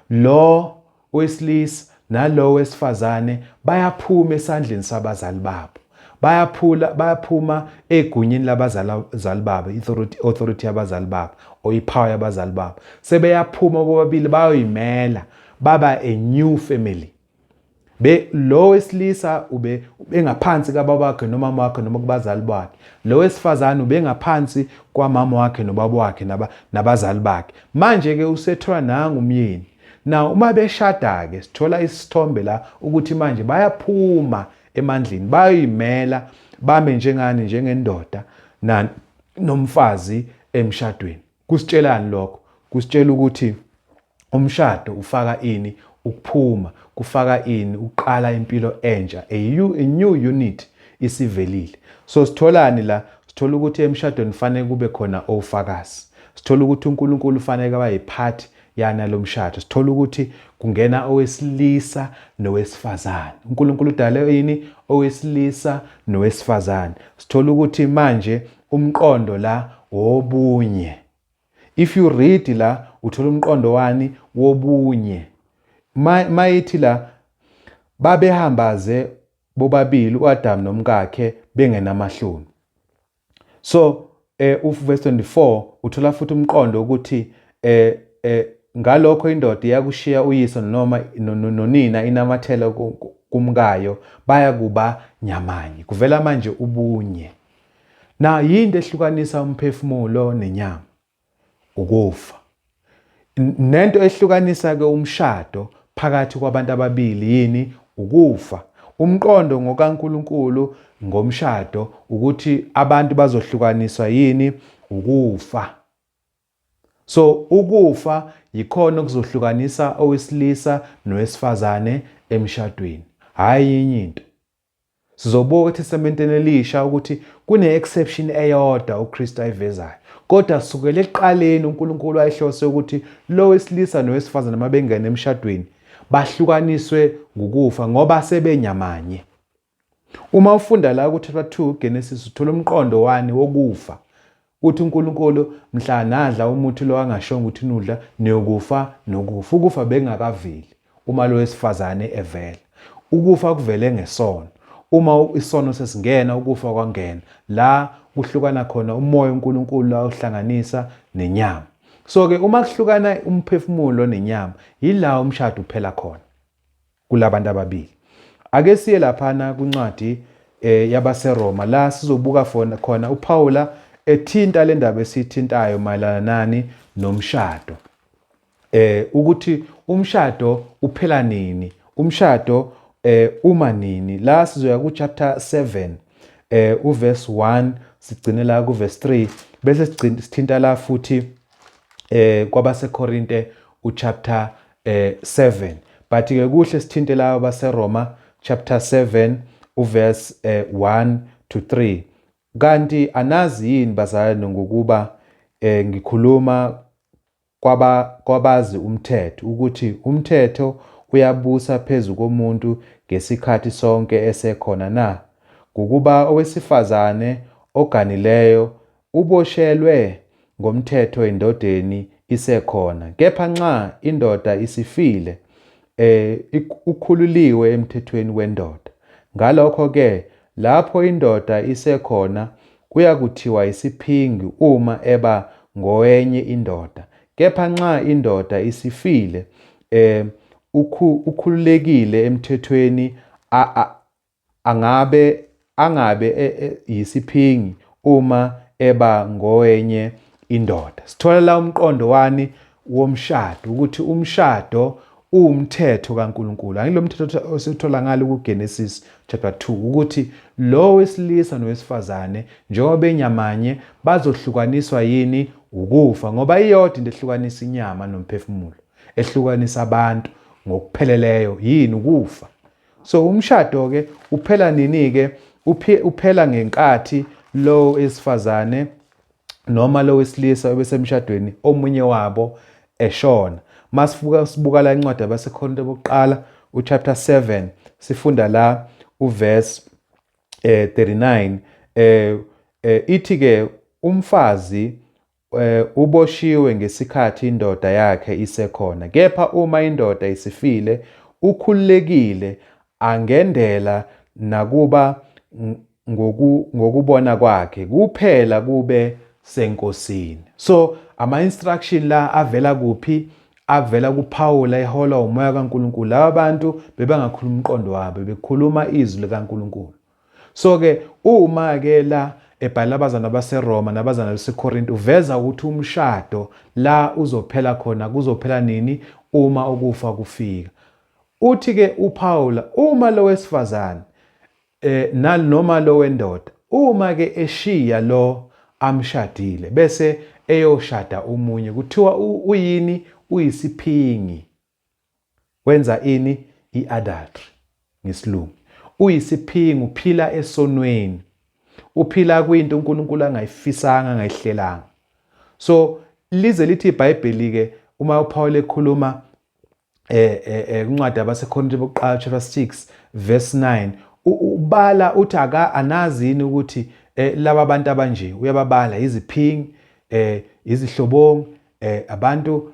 lo wesilisa nalo wesifazane bayaphuma esandleni sabazali babo, bayaphula, bayaphuma egunyeni labazali babo, authority yabazali babo or ipower yabazali babo. Sebeyaphuma bobabili bayoyimela, baba a new family. Be lo wesilisa ube ubengaphansi kababa wakhe nomama wakhe noma kubazali bakhe, lo wesifazane ubengaphansi kwamama wakhe nobaba wakhe nabazali bakhe. Manje ke usethola nangu umyeni. Now uma beshada ke sithola isithombe la ukuthi manje bayaphuma emandleni, bayoyimela bame njengani, njengendoda. nomfazi emshadweni. Kusitshelani lokho? Kusitshela ukuthi umshado ufaka ini? Ukuphuma. Kufaka ini? Ukuqala impilo entsha, a new unit isivelile. So sitholani la? Sithola ukuthi emshadweni kufanele kube khona ofakazi. Sithola ukuthi uNkulunkulu ufanele abe yiphathi yana lomshado. Sithola ukuthi kungena owesilisa nowesifazane. uNkulunkulu udale ini? Owesilisa nowesifazane. Sithola ukuthi manje umqondo la wobunye. If you read la, uthola umqondo wani? Wobunye. Mayithi la babehambaze bobabili uAdam nomkakhe bengenamahloni. So uverse 24 uthola futhi umqondo ukuthi ngalokho indoda iyakushiya uyise noma nonina inamathela kumkayo, baya kuba nyamanye. Kuvela manje ubunye. Na yinto ehlukanisa umphefumulo nenyama? Ukufa. Nento ehlukanisa ke umshado phakathi kwabantu ababili yini? Ukufa. Umqondo ngokaNkulunkulu ngomshado ukuthi abantu bazohlukaniswa yini? Ukufa. So ukufa yikhona okuzohlukanisa owesilisa nowesifazane emshadweni, hhayi enye into. Sizobuka eTestamenteni Elisha ukuthi kune-exception eyodwa uKristu ayivezayo. Kodwa sukela ekuqaleni uNkulunkulu wayehlose ukuthi lo wesilisa nowesifazane uma bengena emshadweni bahlukaniswe ngukufa ngoba sebenyamanye. Uma ufunda la ku-chapter 2 Genesis uthola umqondo wani? Wokufa. Uthi uNkulunkulu mhla nadla umuthi lo angashongo ukuthi nudla niyokufa nokufa. Ukufa bekungakaveli uma lo wesifazane evela. Ukufa kuvele ngesono. Uma isono sesingena ukufa kwangena. La kuhlukana khona umoya uNkulunkulu la uhlanganisa nenyama. So ke uma kuhlukana umphefumulo nenyama yila umshado uphela khona kulabantu ababili. Ake siye laphana kwincwadi yabaseRoma la sizobuka khona uPaula ethinta le ndaba esiyithintayo mayelana nani? Nomshado. Ukuthi umshado uphela nini? Umshado uma nini? La sizoya ku chapter 7 uverse 1 sigcine la ku verse 3 bese sithinta la futhi kwabaseKorinte uchapter 7, but ke kuhle sithinte la baseRoma chapter 7 uverse 1 to 3. Kanti anazi yini, bazalwane, ngokuba ngikhuluma kwabazi umthetho, ukuthi umthetho uyabusa phezu komuntu ngesikhathi sonke esekhona na? Ngokuba owesifazane oganileyo uboshelwe ngomthetho endodeni isekhona, kepha nxa indoda isifile, ukhululiwe emthethweni wendoda. Ngalokho-ke lapho indoda isekhona kuyakuthiwa isiphingi uma eba ngowenye indoda, kepha nxa indoda isifile, ukhululekile emthethweni, angabe yisiphingi uma eba ngowenye indoda. Sithola la umqondo wani? Womshado, ukuthi umshado uwumthetho kaNkulunkulu. Angilo mthetho osithola ngalo kuGenesis chapter 2 ukuthi lo wesilisa nowesifazane njengoba benyamanye bazohlukaniswa yini? Ukufa, ngoba iyodwa into ehlukanisa inyama nomphefumulo, ehlukanisa abantu ngokupheleleyo yini? Ukufa. So umshado ke uphela nini ke? Uphela ngenkathi lo wesifazane noma lo wesilisa obesemshadweni omunye wabo eshona. Masifuka sibuka la incwadi yabaseKorinte bokuqala uchapter 7, sifunda la uverse 39, ithi ke umfazi uboshiwe ngesikhathi indoda yakhe isekhona, kepha uma indoda isifile ukhululekile, angendela nakuba ngokubona kwakhe, kuphela kube senkosini. So ama instruction la avela kuphi? Avela kuPaul eholwa umoya kaNkulunkulu. Laba bantu bebangakhuluma umqondo wabo, bekhuluma izwi likaNkulunkulu. So ke uma ke la ebhalela abazalwane baseRoma nabazalwane baseKorinte uveza ukuthi umshado la uzophela khona, kuzophela nini? Uma ukufa kufika. Uthi ke uPaul uma lo wesifazane noma lo wendoda Uma ke eshiya lo amshadile bese eyoshada omunye kuthiwa uyini? Uyisiphingi. Wenza ini? I-adultery ngesilungu. Uyisiphingi, uphila esonweni. Uphila kwinto uNkulunkulu angayifisanga, angayihlelanga. So lize lithi iBhayibheli ke uma uPaul ekhuluma kuncwadi yabaseKorinte bokuqala chapter 6 verse 9 ubala uthi aka anazi yini ukuthi laba bantu abanje uyababala iziphingi, izihlobongi, abantu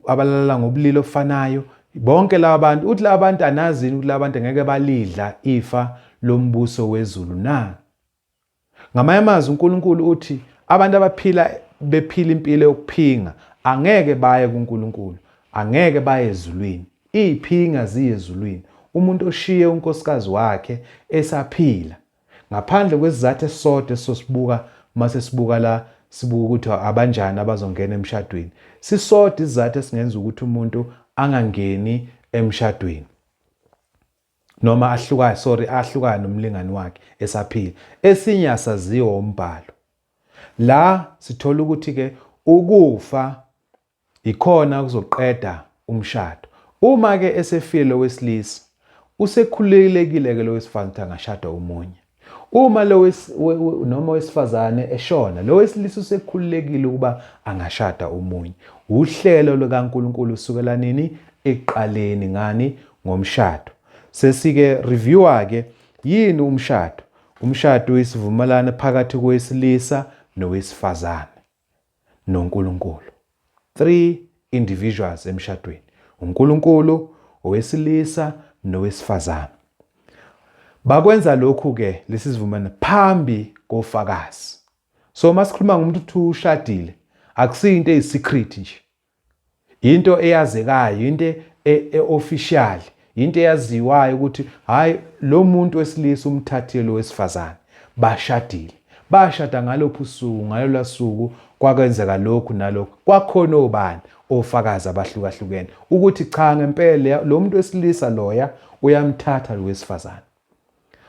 abalala ngobulili ofanayo, bonke laba bantu. Uthi laba bantu anazi yini ukuthi laba bantu ngeke balidla ifa lombuso wezulu na? Ngamanye amazwi uNkulunkulu uthi abantu abaphila bephila impilo yokuphinga angeke baye kuNkulunkulu, angeke baye ezulwini. Iy'phinga ziye ezulwini. Umuntu oshiye unkosikazi wakhe esaphila, ngaphandle kwesizathu esisodwa esizosibuka uma sesibuka la, sibuka ukuthi abanjani abazongena emshadweni. Sisodwa isizathu esingenza ukuthi umuntu angangeni emshadweni. Noma ahlukane, sorry, ahlukane nomlingani wakhe esaphila. Esinye asaziwa umbhalo. La sithola ukuthi ke ukufa ikhona kuzoqeda umshado. Uma ke esefile lo wesilisa, usekhululekile ke lo wesifazane ukuthi angashada omunye. Uma lo noma wesifazane eshona, lo wesilisa usekhululekile ukuba angashada omunye. Uhlelo lukaNkulunkulu usukela nini? Ekuqaleni. Ngani? Ngomshado. Sesike reviewa ke yini umshado? Umshado uyisivumelwano phakathi kowesilisa nowesifazane noNkulunkulu. 3 individuals emshadweni. uNkulunkulu, owesilisa nowesifazane. Bakwenza lokhu ke lesi sivumelwano phambi kofakazi. So masikhuluma ngomuntu uthi ushadile, akusiyo into eyisecret nje. Into eyazekayo, into e-official, into eyaziwayo ukuthi hayi lo muntu wesilisa umthathile lo wesifazane, bashadile. Bashada ngalophu usuku, ngalolwa suku kwakwenzeka lokhu nalokhu. Kwakhona obani? Ofakazi abahlukahlukene ukuthi cha ngempela lo muntu wesilisa loya uyamthatha lo wesifazane.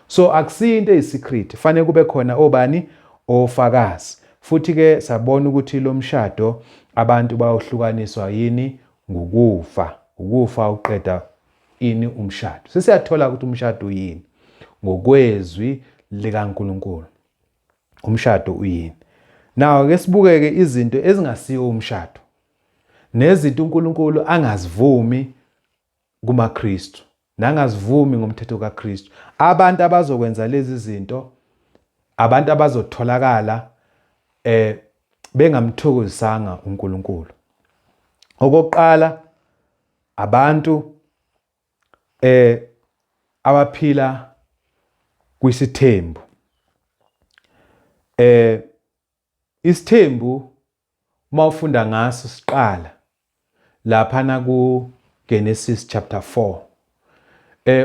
So akusiyo into eyisecret, fanele kube khona obani? Ofakazi. Futhi ke sabona ukuthi lo mshado abantu bayohlukaniswa yini? Ngukufa. Ukufa uqeda ini umshado. Sesiyathola ukuthi umshado uyini ngokwezwi likaNkulunkulu. Umshado uyini? Nawo ke sibukeke izinto ezingasiwo umshado nezinto uNkulunkulu angazivumi kumaKristu nangazivumi ngomthetho kaKristu. Abantu abazokwenza lezi zinto, abantu abazotholakala bengamthokozisanga uNkulunkulu. Okokuqala, abantu abaphila kwisithembu. Isithembu uma ufunda ngaso siqala laphana ku Genesis chapter 4.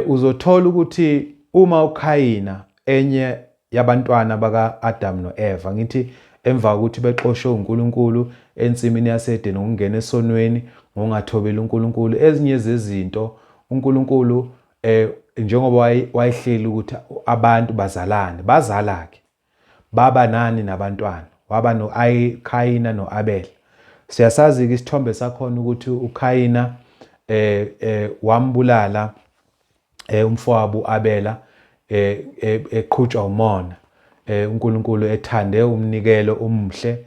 Uzothola ukuthi uma uKhayina enye yabantwana baka Adam noEva, ngithi emva kokuthi bexoshwe uNkulunkulu ensimini yaseEdeni ngokungena esonweni, ngokungathobeli uNkulunkulu, ezinye zezinto uNkulunkulu njengoba wayehleli ukuthi abantu bazalane, bazala ke. Baba nani nabantwana? Waba noKhayina noAbela. Siyasazi-ke isithombe sakhona ukuthi uKhayina wambulala umfowabo uAbela eqhutshwa umona. UNkulunkulu ethande umnikelo omuhle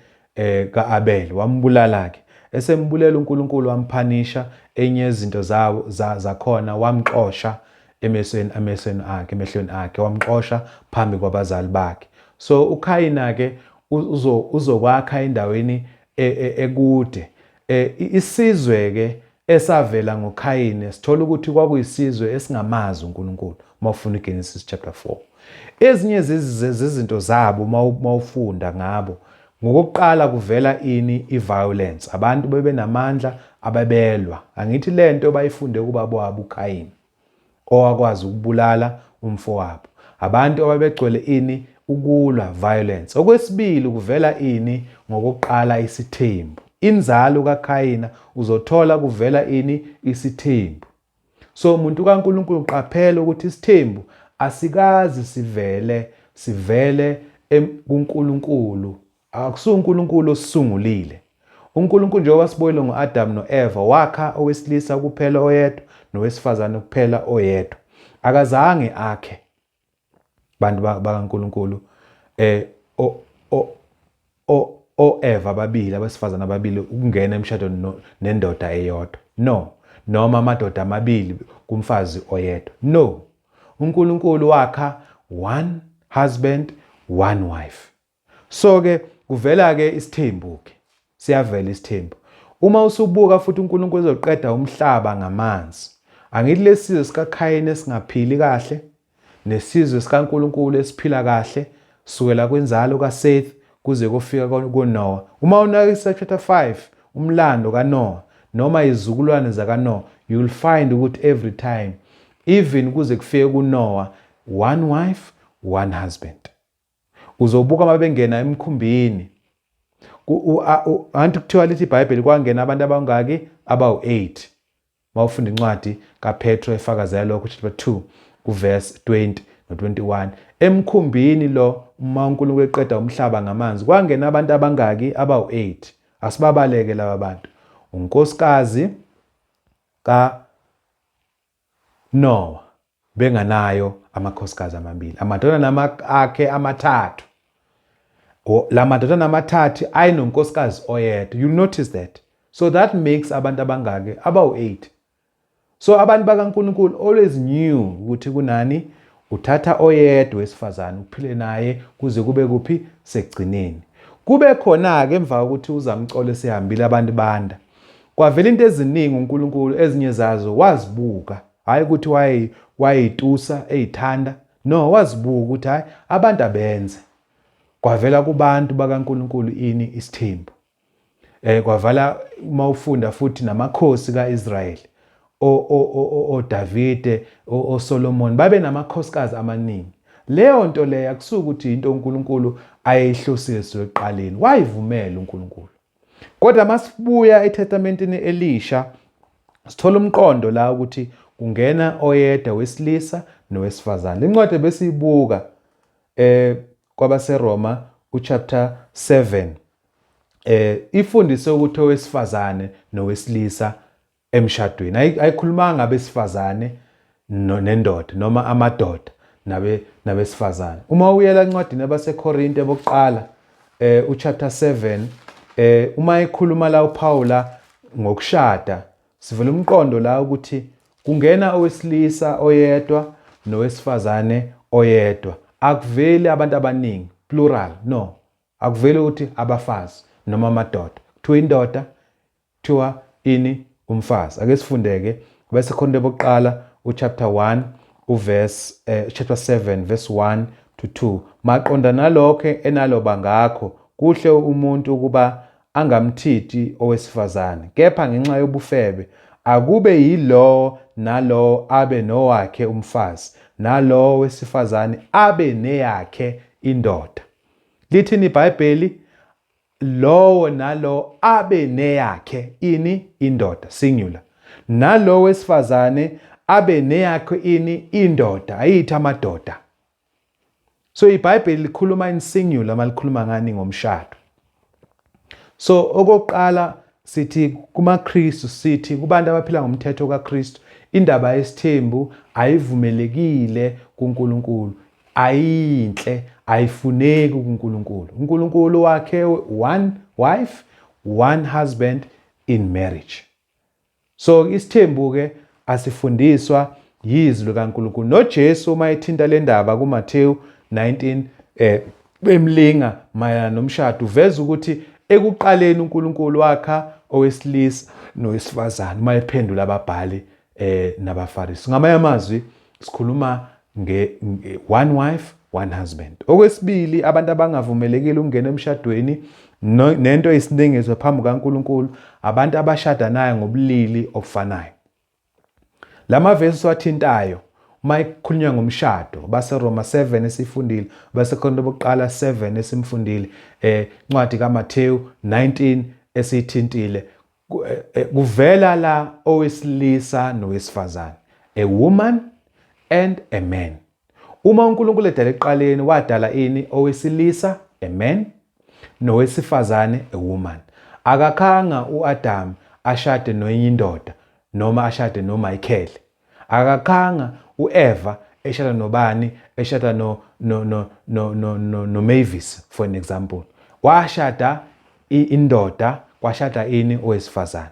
kaAbel, wambulala-ke. Esembulela uNkulunkulu wamphanisha enye yezinto zawo zakhona wamxosha emesweni emehlweni akhe emehlweni akhe wamxosha phambi kwabazali bakhe. So uKhayina ke uzokwakha endaweni ekude. Isizwe ke esavela ngoKhayini sithola ukuthi kwakuyisizwe esingamazi uNkulunkulu uma ufunda iGenesis chapter 4. Ezinye zezinto zabo uma ufunda ngabo, ngokokuqala kuvela ini? I-violence. Abantu bebenamandla abebelwa. Angithi lento bayifunde kubaba wabo uKhayini, owakwazi ukubulala umfowabo. Abantu ababegcwele ini? Ukulwa, violence. Okwesibili kuvela ini? Ngokokuqala isithembu. Inzalo kaKhayina uzothola kuvela ini? Isithembu. So umuntu kaNkulunkulu qaphela ukuthi isithembu asikazi sivele sivele kuNkulunkulu. Akusuye uNkulunkulu osisungulile. UNkulunkulu njengoba sibonile ngo-Adamu no-Eva wakha owesilisa kuphela oyedwa nowesifazane kuphela oyedwa. Akazange akhe bantu bakaNkulunkulu eh o o o-Eva ababili abesifazane ababili ukungena emshadweni nendoda eyodwa. No, noma amadoda amabili kumfazi oyedwa. No. UNkulunkulu wakha one husband, one wife. So ke kuvela ke isithembu ke. Siyavela isithembu. Uma usubuka futhi uNkulunkulu ezoqeda umhlaba ngamanzi. Angithi lesizwe sikaKhayini esingaphili kahle nesizwe sikaNkulunkulu esiphila kahle sukela kwinzalo kaSeth kuze kofika kuNoah. Uma unaka chapter 5 umlando kaNoah noma izizukulwane zakaNoah, you'll find ukuthi every time even kuze kufike kuNoah, one wife, one husband. Uzobuka uma bengena emkhumbini. Anti kuthiwa lithi iBhayibheli kwangena abantu abangaki? Abawu-8. Uma ufunda incwadi kaPetro efakazela lokho chapter 2 kuverse 20 no-21. Emkhumbini lo uma uNkulunkulu eqeda umhlaba ngamanzi kwangena abantu abangaki? Abawu-8. Asibabaleke laba bantu. Unkosikazi ka Noah benganayo amakhosikazi amabili, amadodana akhe amathathu. La madodana amathathu ayenonkosikazi oyedwa. You notice that. So that makes abantu abangaki? Abawu-8. So abantu bakaNkulunkulu always knew ukuthi kunani uthatha oyedwa wesifazane uphile naye kuze kube kuphi sekugcineni. Kube khona-ke emva kokuthi uzamcolo esehambile abantu banda. Kwavela into eziningi uNkulunkulu ezinye zazo wazibuka, hhayi ukuthi wayeyitusa eyithanda, no wazibuka ukuthi hhayi abantu abenze. Kwavela kubantu bakaNkulunkulu ini isithembu. Kwavala uma ufunda futhi namakhosi kaIsrayeli oDavide oSolomon babe namakhosikazi amaningi. Leyo nto leyo akusuke ukuthi into uNkulunkulu ayeyihlosile ekuqaleni, wayivumela uNkulunkulu. Kodwa masibuya eTestamenteni elisha sithola umqondo la ukuthi kungena oyedwa wesilisa nowesifazane. Lencwadi besiyibuka kwabaseRoma uchapter 7 ifundise ukuthi owesifazane nowesilisa emshadweni ayikhulumanga abesifazane nendoda noma amadoda nabe nabesifazane. Uma uyela encwadini yabaseKorinte bokuqala uchapter 7 uma ekhuluma la uPaula ngokushada sivela umqondo la ukuthi kungena owesilisa oyedwa nowesifazane oyedwa, akuveli abantu abaningi, plural, no, akuveli ukuthi abafazi noma amadoda, kuthiwa indoda, kuthiwa ini umfazi. Ake sifundeke bese khona bokuqala uchapter 1 uverse chapter 7 verse 1 to 2. Maqonda nalokho enaloba ngakho, kuhle umuntu ukuba angamthiti owesifazane, kepha ngenxa yobufebe akube yilowo nalowo abe nowakhe umfazi, nalowo wesifazane abe neyakhe indoda. Lithini iBhayibheli? Lowo nalowo abe neyakhe ini indoda, singular, nalowo wesifazane abe neyakhe ini indoda, ayithi amadoda. So iBhayibheli likhuluma in singular malikhuluma ngani ngomshado. So okokuqala sithi kumaKristu, sithi kubantu abaphila ngomthetho kaKristu, indaba yesithembu ayivumelekile kuNkulunkulu, ayinhle, ayifuneki kuNkulunkulu. uNkulunkulu wakhe one wife, one husband in marriage. So isithembu ke asifundiswa yizwi likaNkulunkulu. NoJesu uma ethinta le ndaba kuMathewu 19 bemlinga mayelana nomshado, uveza ukuthi ekuqaleni uNkulunkulu wakha owesilisa nowesifazane uma ephendula ababhali nabaFarisi. Ngamanye amazwi sikhuluma nge one wife, one husband. Okwesibili, abantu abangavumelekile ukungena emshadweni nento eyisinengiso phambi kukaNkulunkulu, abantu abashadanayo ngobulili obufanayo. Lama vesi siwathintayo uma kukhulunywa ngomshado, baseRoma 7 esifundile, baseKorinto bokuqala 7 esimfundile, incwadi kaMathewu 19 esiyithintile, kuvela la owesilisa nowesifazane, a woman and a man. Uma uNkulunkulu edala ekuqaleni wadala ini? Owesilisa, a man, nowesifazane, a woman. Akakhanga uAdam ashade nenye indoda noma ashade noMichael. Akakhanga uEva eshada nobani, eshada no no no no no no, no Mavis for an example. Washada indoda, kwashada ini owesifazane.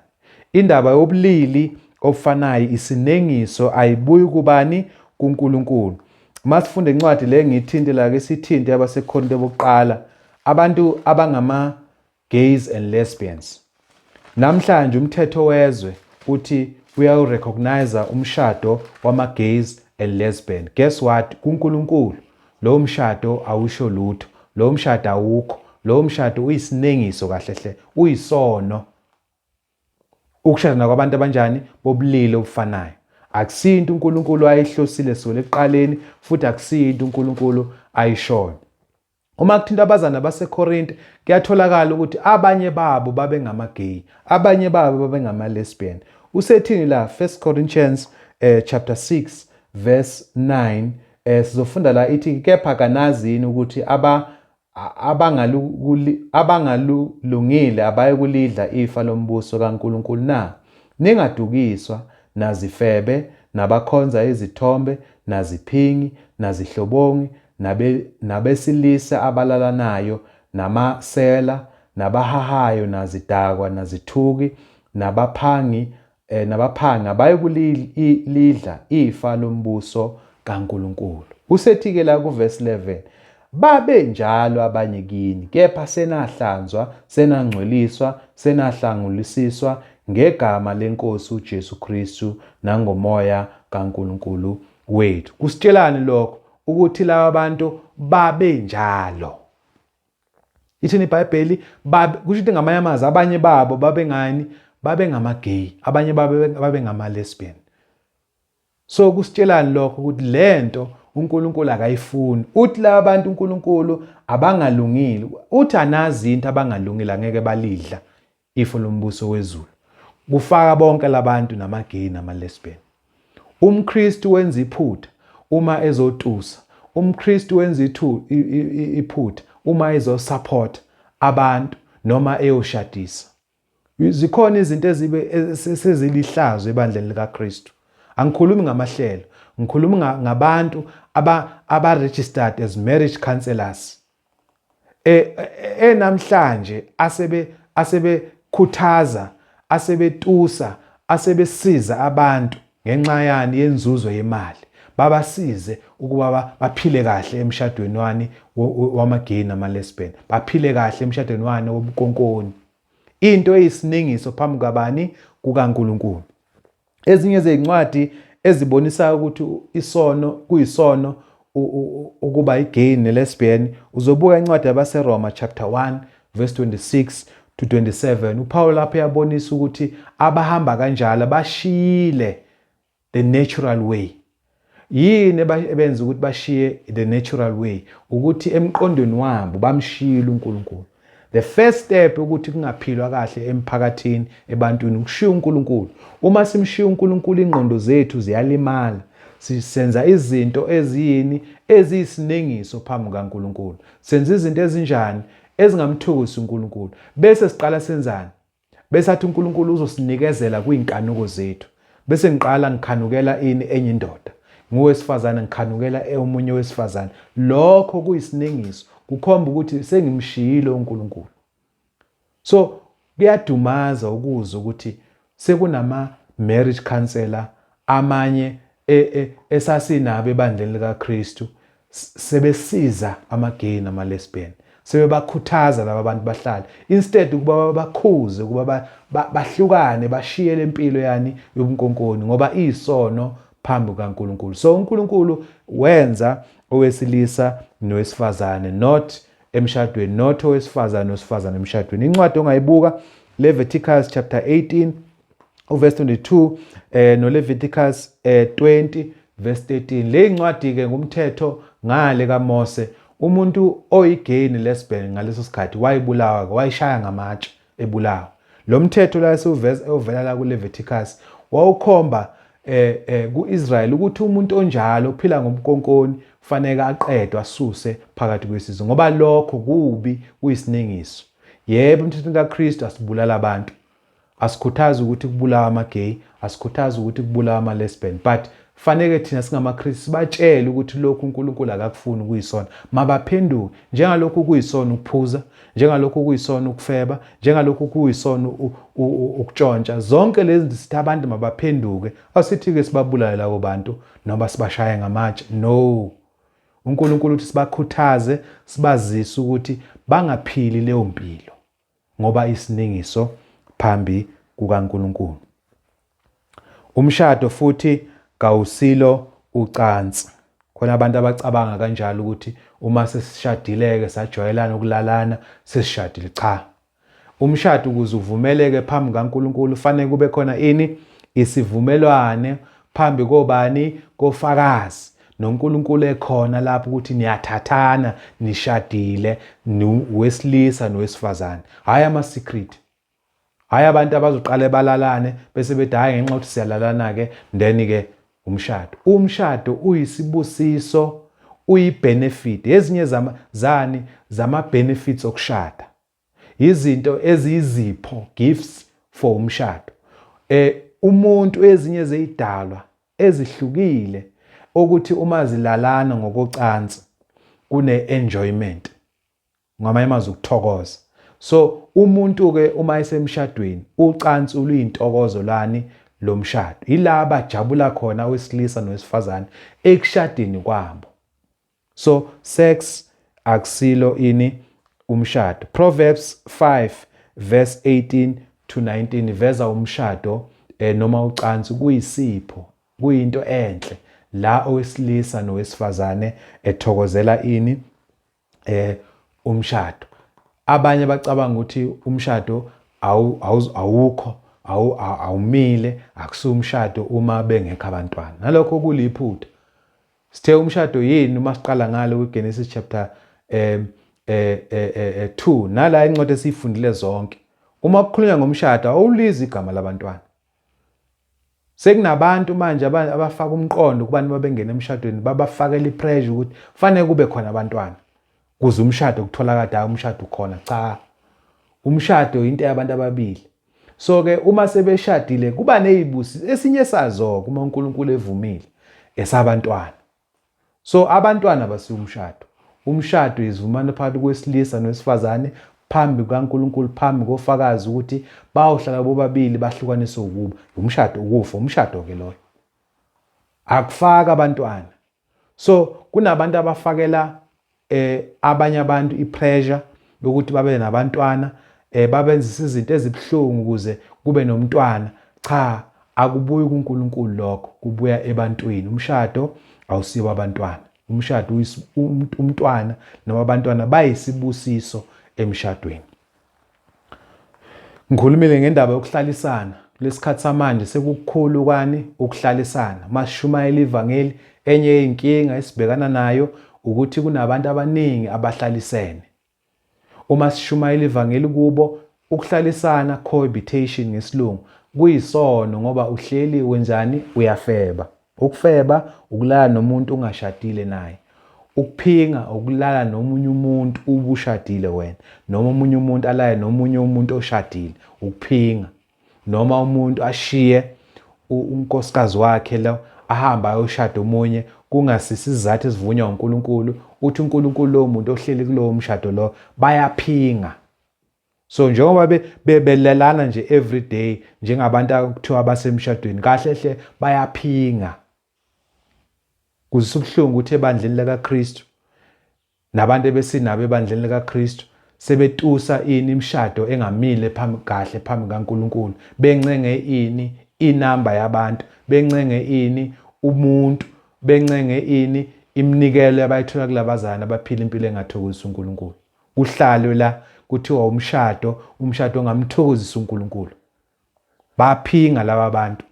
Indaba yobulili obufanayo isinengiso ayibuyi kubani kuNkulunkulu. Uma sifunda incwadi le ngiyithinte la ke sithinte abaseKorinte bokuqala abantu abangama gays and lesbians. Namhlanje umthetho wezwe uthi uyawurecognize umshado wama-gays and lesbian. Guess what? KuNkulunkulu lowo mshado awusho lutho, lowo mshado awukho, lowo mshado uyisinengiso kahle hle, uyisono. Ukushadana kwabantu abanjani bobulili obufanayo akusinto uNkulunkulu ayihlosile sukela ekuqaleni futhi akusinto uNkulunkulu ayishoyo. Uma kuthinta abazana baseKorinte, kuyatholakala ukuthi abanye babo babengama-gay, abanye babo babengama-lesbian. Usethini la? 1 Corinthians chapter 6 verse 9 sizofunda la ithi kepha kanazi yini ukuthi aba abangalulungile abayekulidla ifa lombuso kaNkulunkulu na? Ningadukiswa nazifebe, nabakhonza izithombe, naziphingi, nazihlobongi, nabe, nabesilisa abalalanayo, namasela, nabahahayo, nazidakwa, nazithuki, nabaphangi, nabaphangi abayikulidla ifa lombuso kaNkulunkulu. Usethi-ke la kuvesi 11, babe njalo abanye kini, kepha senahlanzwa, senangcweliswa, senahlangulisiswa ngegama leNkosi uJesu Kristu nangomoya kaNkulunkulu wethu. Kusitshelani lokho? Ukuthi laba bantu babenjalo. Ithini iBhayibheli? Babe kusho ukuthi ngamanye amazwi abanye babo babengani? Babengama-gay, abanye babengama-lesbian. So kusitshelani lokho ukuthi lento uNkulunkulu akayifuni. Uthi laba bantu uNkulunkulu abangalungile. Uthi anazi into abangalungile angeke balidla ifa lombuso wezulu. Kufaka bonke labantu nama-gay nama-lesbian. UmKristu wenza iphutha uma ezotusa. UmKristu wenza iphutha uma ezosupport abantu noma eyoshadisa. Zikhona izinto ezibe sezilihlazo ebandleni likaKristu. Angikhulumi ngamahlelo, ngikhuluma ngabantu aba registered as marriage counselors. Enamhlanje asebekhuthaza, asebetusa, asebesiza abantu ngenxa yani yenzuzo yemali, babasize ukuba baphile kahle emshadweni wani wama-gay nama-lesbian, baphile kahle emshadweni wani wobukonkoni, into eyisiningiso phambi kwabani? KukaNkulunkulu. Ezinye zezincwadi ezibonisa ukuthi isono kuyisono ukuba i-gay ne-lesbian, uzobuka incwadi yabaseRoma chapter 1 verse 26 to 27. uPaul lapho uyabonisa ukuthi abahamba kanjalo bashiyile the natural way. Yini ebenza ukuthi bashiye the natural way? Ukuthi emqondweni wabo bamshiyile uNkulunkulu. The first step ukuthi kungaphilwa kahle emphakathini ebantwini ukushiya uNkulunkulu. Uma simshiya uNkulunkulu ingqondo zethu ziyalimala. Sisenza izinto eziyini eziyisinengiso phambi kukaNkulunkulu. Senza izinto ezinjani ezingamthukusi uNkulunkulu. Bese siqala senzani? Bese athi uNkulunkulu uzosinikezela kuyinkanuko zethu. Bese ngiqala ngikhanukela ini enye indoda. Nguwesifazane ngikhanukela omunye wesifazane. Lokho kuyisinengiso, kukhomba ukuthi sengimshiyile uNkulunkulu. So kuyadumaza ukuzwa ukuthi sekunama marriage counselor amanye esasinabo ebandleni likaKristu sebesiza ama-gay nama-lesbian, sebebakhuthaza laba bantu bahlale instead ukuba babakhuze ukuba bahlukane bashiye le mpilo yani yobunkonkoni ngoba iyisono phambi kukaNkulunkulu. So uNkulunkulu wenza owesilisa nowesifazane, not emshadweni, not owesifazane nowesifazane emshadweni. Incwadi ongayibuka Leviticus chapter 18 uverse 22 noLeviticus 20 verse 13. Le incwadi ke ngumthetho ngale kaMose. Umuntu oyigay nelesbian ngaleso sikhathi wayebulawa, wayishaya ngamatshe ebulawa. Lo mthetho la esiwuveza ovela la kuLeviticus wawukhomba kuIsrael ukuthi umuntu onjalo ophila ngomkonkoni kufanele aqedwe asuse phakathi kwesizwe ngoba lokho kubi kuyisinengiso. Yebo, emthethweni kaKristu asibulala abantu. Asikhuthazi ukuthi kubulawa ama-gay, asikhuthazi ukuthi kubulawa ama-lesbian, but faneke thina singamaKristu sibatshele ukuthi lokhu uNkulunkulu akakufuni kuyisona. Mabaphenduke njengalokhu kuyisona ukuphuza, njengalokhu kuyisona ukufeba, njengalokhu kuyisona ukutshontsha. Zonke lezi sithi abantu mabaphenduke, asithi-ke sibabulale labo bantu noma sibashaye ngamatshe. No. uNkulunkulu uthi sibakhuthaze, sibazise ukuthi bangaphili leyo mpilo ngoba isiningiso phambi kukaNkulunkulu. Umshado futhi kawusilo ucansi. Khona abantu abacabanga kanjalo ukuthi uma sesishadile-ke sajwayelana ukulalana sesishadile. Cha. Umshado ukuze uvumeleke phambi kaNkulunkulu fanele kube khona ini? Isivumelwane phambi kobani? Kofakazi. NoNkulunkulu ekhona lapho ukuthi niyathathana nishadile wesilisa nowesifazane. Hhayi ama-secret. Hhayi abantu abazoqale balalane bese bethi hhayi ngenxa yokuthi siyalalana-ke then-ke umshado. Umshado uyisibusiso, uyi-benefit. Ezinye zani zama-benefits okushada. Izinto eziyizipho, gifts for umshado. Umuntu ezinye zeyidalwa ezihlukile okuthi uma zilalana ngokocansi kune-enjoyment. Ngamanye amazwi ukuthokoza. So umuntu-ke uma esemshadweni ucansi luyintokozo lani lomshado. Yila abajabula khona owesilisa nowesifazane ekushadeni kwabo. So sex akusilo ini umshado. Proverbs 5 verse 18 to 19 iveza umshado noma ucansi kuyisipho, kuyinto enhle la owesilisa nowesifazane ethokozela ini umshado. Abanye bacabanga ukuthi umshado awukho, awumile, akusiwo umshado uma bengekho abantwana. Nalokho kuliphutha. Sithe umshado yini uma siqala ngalo kwiGenesis chapter 2 nala incwadi esiyifundile zonke. Uma kukhulunywa ngomshado awulizi igama labantwana. Sekunabantu manje abafaka umqondo kubantu babengena emshadweni babafakela ipressure ukuthi fanele kube khona abantwana kuze umshado kutholakade hayi umshado ukhona. Cha, umshado into yabantu ababili. So ke uma sebeshadile kuba nezibusiso, esinye sazo uma uNkulunkulu evumile esabantwana. So abantwana basiwa umshado. Umshado isivumelwano phakathi kwesilisa nowesifazane phambi kukaNkulunkulu, phambi kofakazi ukuthi bayohlala bobabili bahlukaniswe ukuba. Umshado ukufa, umshado ke loyo. Akufaka abantwana. So kunabantu abafakela abanye abantu ipressure yokuthi babe nabantwana, babenzisa izinto ezibuhlungu ukuze kube nomntwana. Cha, akubuyi kuNkulunkulu lokho, kubuya ebantwini. Umshado awusiwo abantwana. Umshado umntwana noma abantwana bayisibusiso emshadweni. Ngikhulumile ngendaba yokuhlalisana. Kulesikhathi samanje sekukukhulu kwani ukuhlalisana. Masishumayela ivangeli, enye yey'nkinga esibhekana nayo ukuthi kunabantu abaningi abahlalisene. Uma sishumayela ivangeli kubo, ukuhlalisana, cohabitation ngesilungu, kuyisono ngoba uhleli wenzani? Uyafeba. Ukufeba ukulala nomuntu ungashadile naye. Ukuphinga ukulala nomunye umuntu ubushadile wena, noma omunye umuntu alale nomunye umuntu oshadile, ukuphinga. Noma umuntu ashiye unkosikazi wakhe lo ahambe ayoshada omunye kungasisi isizathu esivunywa uNkulunkulu, uthi uNkulunkulu lowo muntu ohleli kulowo mshado lo bayaphinga. So njengoba belelana nje every day njengabantu akuthiwa basemshadweni, kahle hle bayaphinga. Kuzwisa ubuhlungu ukuthi ebandleni likaKristu nabantu ebesinabo ebandleni likaKristu sebetusa ini imishado engamile phambi kahle phambi kaNkulunkulu, bencenge ini inamba yabantu, bencenge ini umuntu, bencenge ini iminikelo abayithola kulabazana abaphila impilo engathokozisi uNkulunkulu. Kuhlalwe la kuthiwa umshado, umshado ongamthokozisi uNkulunkulu. Baphinga laba bantu.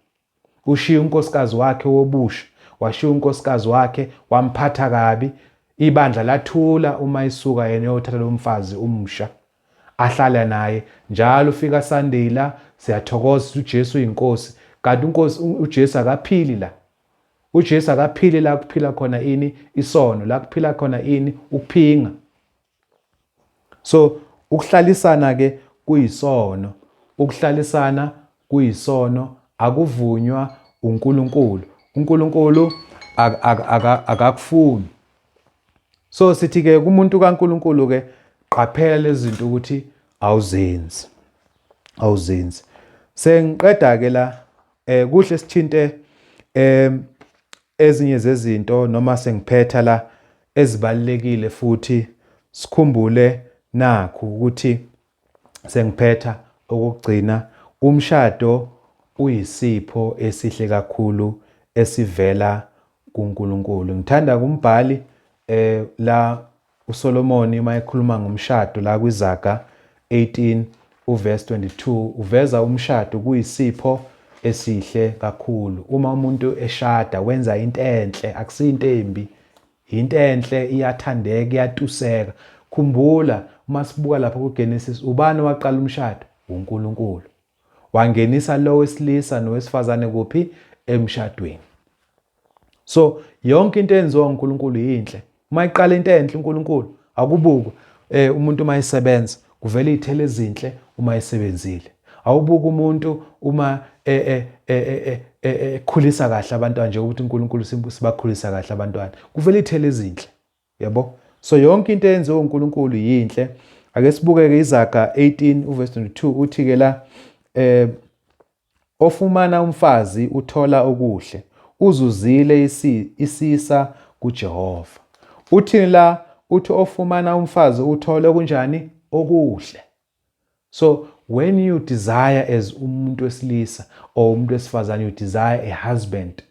Ushiya unkosikazi wakhe wobusha, washiya unkosikazi wakhe wamphatha kabi. Ibandla lathula uma isuka yena eyothatha lo mfazi umsha ahlala naye njalo. Ufika Sunday la, siyathokoza uJesu uyinkosi. Kanti uNkosi uJesu akaphili la. UJesu akaphili la kuphila khona ini? Isono. La kuphila khona ini? Ukuphinga. So ukuhlalisana ke kuyisono. Ukuhlalisana kuyisono akuvunywa uNkulunkulu. UNkulunkulu akakufuni. So sithi ke kumuntu kaNkulunkulu ke qaphela lezi zinto ukuthi awuzenzi. Awuzenzi. Sengiqeda ke la kuhle sithinte ezinye zezinto noma sengiphetha la ezibalulekile futhi sikhumbule nakhu ukuthi sengiphetha okugcina umshado uyisipho esihle kakhulu esivela kuNkulunkulu. Ngithanda kumbhali la uSolomoni uma ekhuluma ngomshado la kwiZaga 18 uverse 22 uveza umshado kuyisipho esihle kakhulu. Uma umuntu eshada wenza into enhle, akusinto embi, into enhle iyathandeka, iyatuseka. Khumbula uma sibuka lapha kuGenesis, ubani owaqala umshado? UNkulunkulu. Wangenisa lo wesilisa nowesifazane kuphi? Emshadweni. So yonke into eyenziwa uNkulunkulu yinhle. Uma iqala into enhle uNkulunkulu akubukwa umuntu uma esebenza kuvela izithelo ezinhle uma esebenzile. Awubuka umuntu uma ekhulisa kahle abantwana nje ukuthi uNkulunkulu sibakhulisa kahle abantwana. Kuvela izithelo ezinhle. Yabo? So yonke into eyenziwe uNkulunkulu yinhle. Ake sibukeke iZaga 18 uverse 22 uthi ke la ofumana umfazi uthola okuhle, uzuzile isisa kuJehova. Uthini la? Uthi ofumana umfazi uthole okunjani? Okuhle. So when you desire as umuntu wesilisa or umuntu wesifazane, you desire a husband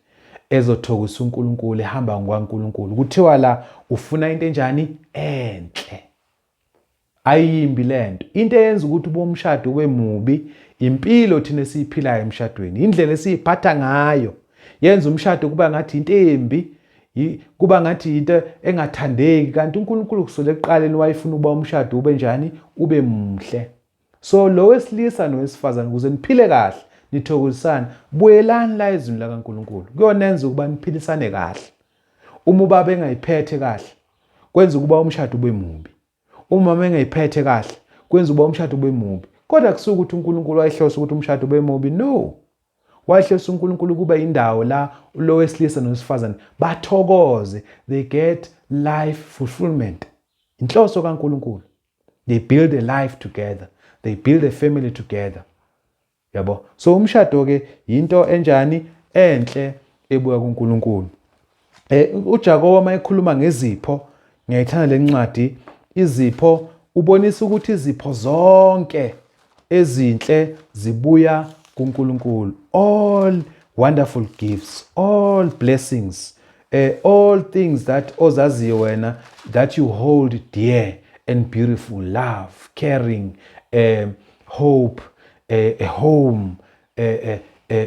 ezothokozisa uNkulunkulu, ehamba ngokaNkulunkulu, kuthiwa la ufuna into enjani? Enhle. Ayimbi lento. Into eyenza ukuthi ubomshado ube mubi impilo thina esiyiphilayo emshadweni, indlela esiyiphatha ngayo yenza umshado kuba ngathi into embi, kuba ngathi into engathandeki, kanti uNkulunkulu kusukela ekuqaleni wayefuna ukuba umshado ube njani? Ube muhle. So lo wesilisa nowesifazane ukuze niphile kahle, nithokozisane, buyelani la ezwini likaNkulunkulu. Kuyonenza ukuba niphilisane kahle. Uma ubaba engayiphethe kahle, kwenza ukuba umshado ube mubi. Uma umama engayiphethe kahle, kwenza ukuba umshado ube mubi. Kodwa kusuke ukuthi uNkulunkulu wayehlose ukuthi umshado ube mubi. No. Wayehlose uNkulunkulu kuba indawo la lo wesilisa nowesifazane bathokoze, they get life fulfillment. Inhloso kaNkulunkulu. They build a life together. They build a family together. Yabo. So umshado ke yinto enjani enhle ebuya kuNkulunkulu. UJakobe uma ekhuluma ngezipho, ngiyayithanda le ncwadi, izipho ubonisa ukuthi izipho zonke ezinhle zibuya kuNkulunkulu. All wonderful gifts, all blessings, all things that ozaziyo wena that you hold dear and beautiful, love, caring, hope, a home,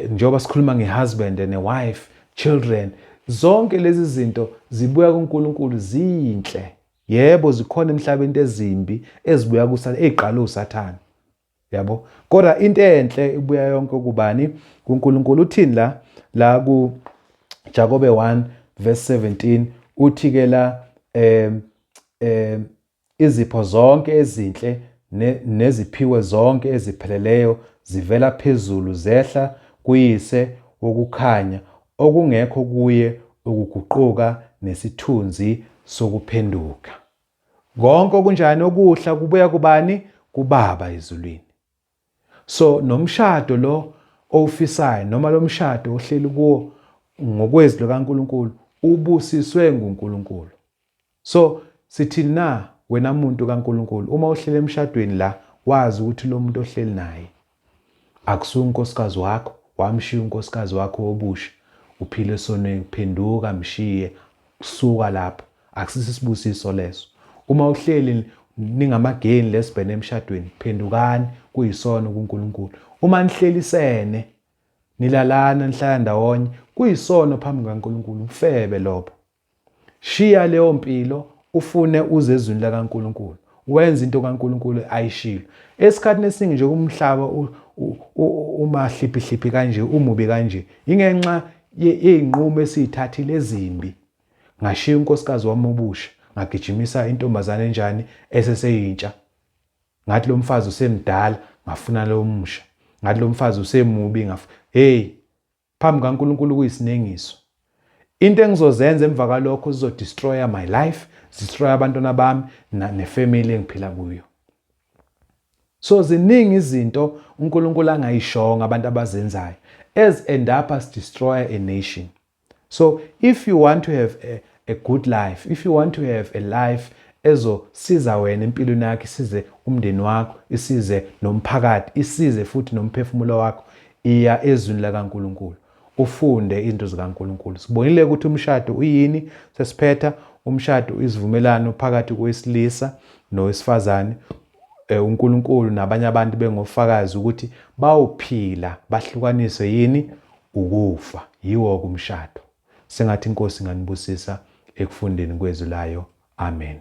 njengoba sikhuluma nge-husband and a wife, children, zonke lezi zinto zibuya kuNkulunkulu, zinhle. Yebo, zikhona emhlabeni into ezimbi ezibuya kuSathane, eziqala uSathane. Yabo? Kodwa into enhle ibuya yonke kubani? KuNkulunkulu. Uthini la? La ku Jakobe 1 verse 17 uthi ke la izipho zonke ezinhle neziphiwe zonke ezipheleleyo zivela phezulu, zehla kuyise wokukhanya, okungekho kuye ukuguquka nesithunzi sokuphenduka. Konke okunjani okuhla kubuya kubani? KuBaba ezulwini. So nomshado lo owufisayo noma lo mshado ohleli kuwo ngokwezwi likaNkulunkulu ubusiswe nguNkulunkulu. So sithini na wena muntu kaNkulunkulu uma uhleli emshadweni la, wazi ukuthi lo muntu ohleli naye akusuye unkosikazi wakho, wamshiya unkosikazi wakho wobusha, uphile esonweni, phenduka, mshiye, suka lapho, akusiso isibusiso leso. Uma uhleli ningamageni lesibhene emshadweni, phendukani, kuyisono kuNkulunkulu. Uma nihlelisene nilalana nihlala ndawonye, kuyisono phambi kukaNkulunkulu, ubufebe lobo. Shiya leyo mpilo ufune uze ezwini likaNkulunkulu. Wenza into kaNkulunkulu ayishilo. Esikhathini esiningi nje umhlaba uma hliphihliphi kanje, umubi kanje, ingenxa yey'nqumo esiy'thathile ezimbi. Ngashiya unkosikazi wami obusha, ngagijimisa intombazane enjani eseseyintsha. Ngathi lo mfazi usemdala, ngafuna lo musha. Ngathi lo mfazi usemubi, ngaf hey, phambi kaNkulunkulu kuyisinengiso. Into engizozenza emva kwalokho zizodestroya my life, zidestroya abantwana bami nefamily engiphila kuyo. So ziningi izinto uNkulunkulu angayishongo abantu abazenzayo as end up as destroy a nation. So if you want to have a good life, if you want to have a life ezosiza wena empilweni yakho, isize umndeni wakho, isize nomphakathi, isize futhi nomphefumulo wakho, iya ezwini likaNkulunkulu, ufunde izinto zikaNkulunkulu. Sibonile ukuthi umshado uyini, sesiphetha umshado isivumelano phakathi kowesilisa nowesifazane, uNkulunkulu nabanye abantu bengofakazi ukuthi bawuphila bahlukaniswe yini ukufa. Yiwo-ke umshado. Sengathi iNkosi inganibusisa ekufundeni kwezwi layo. Amen.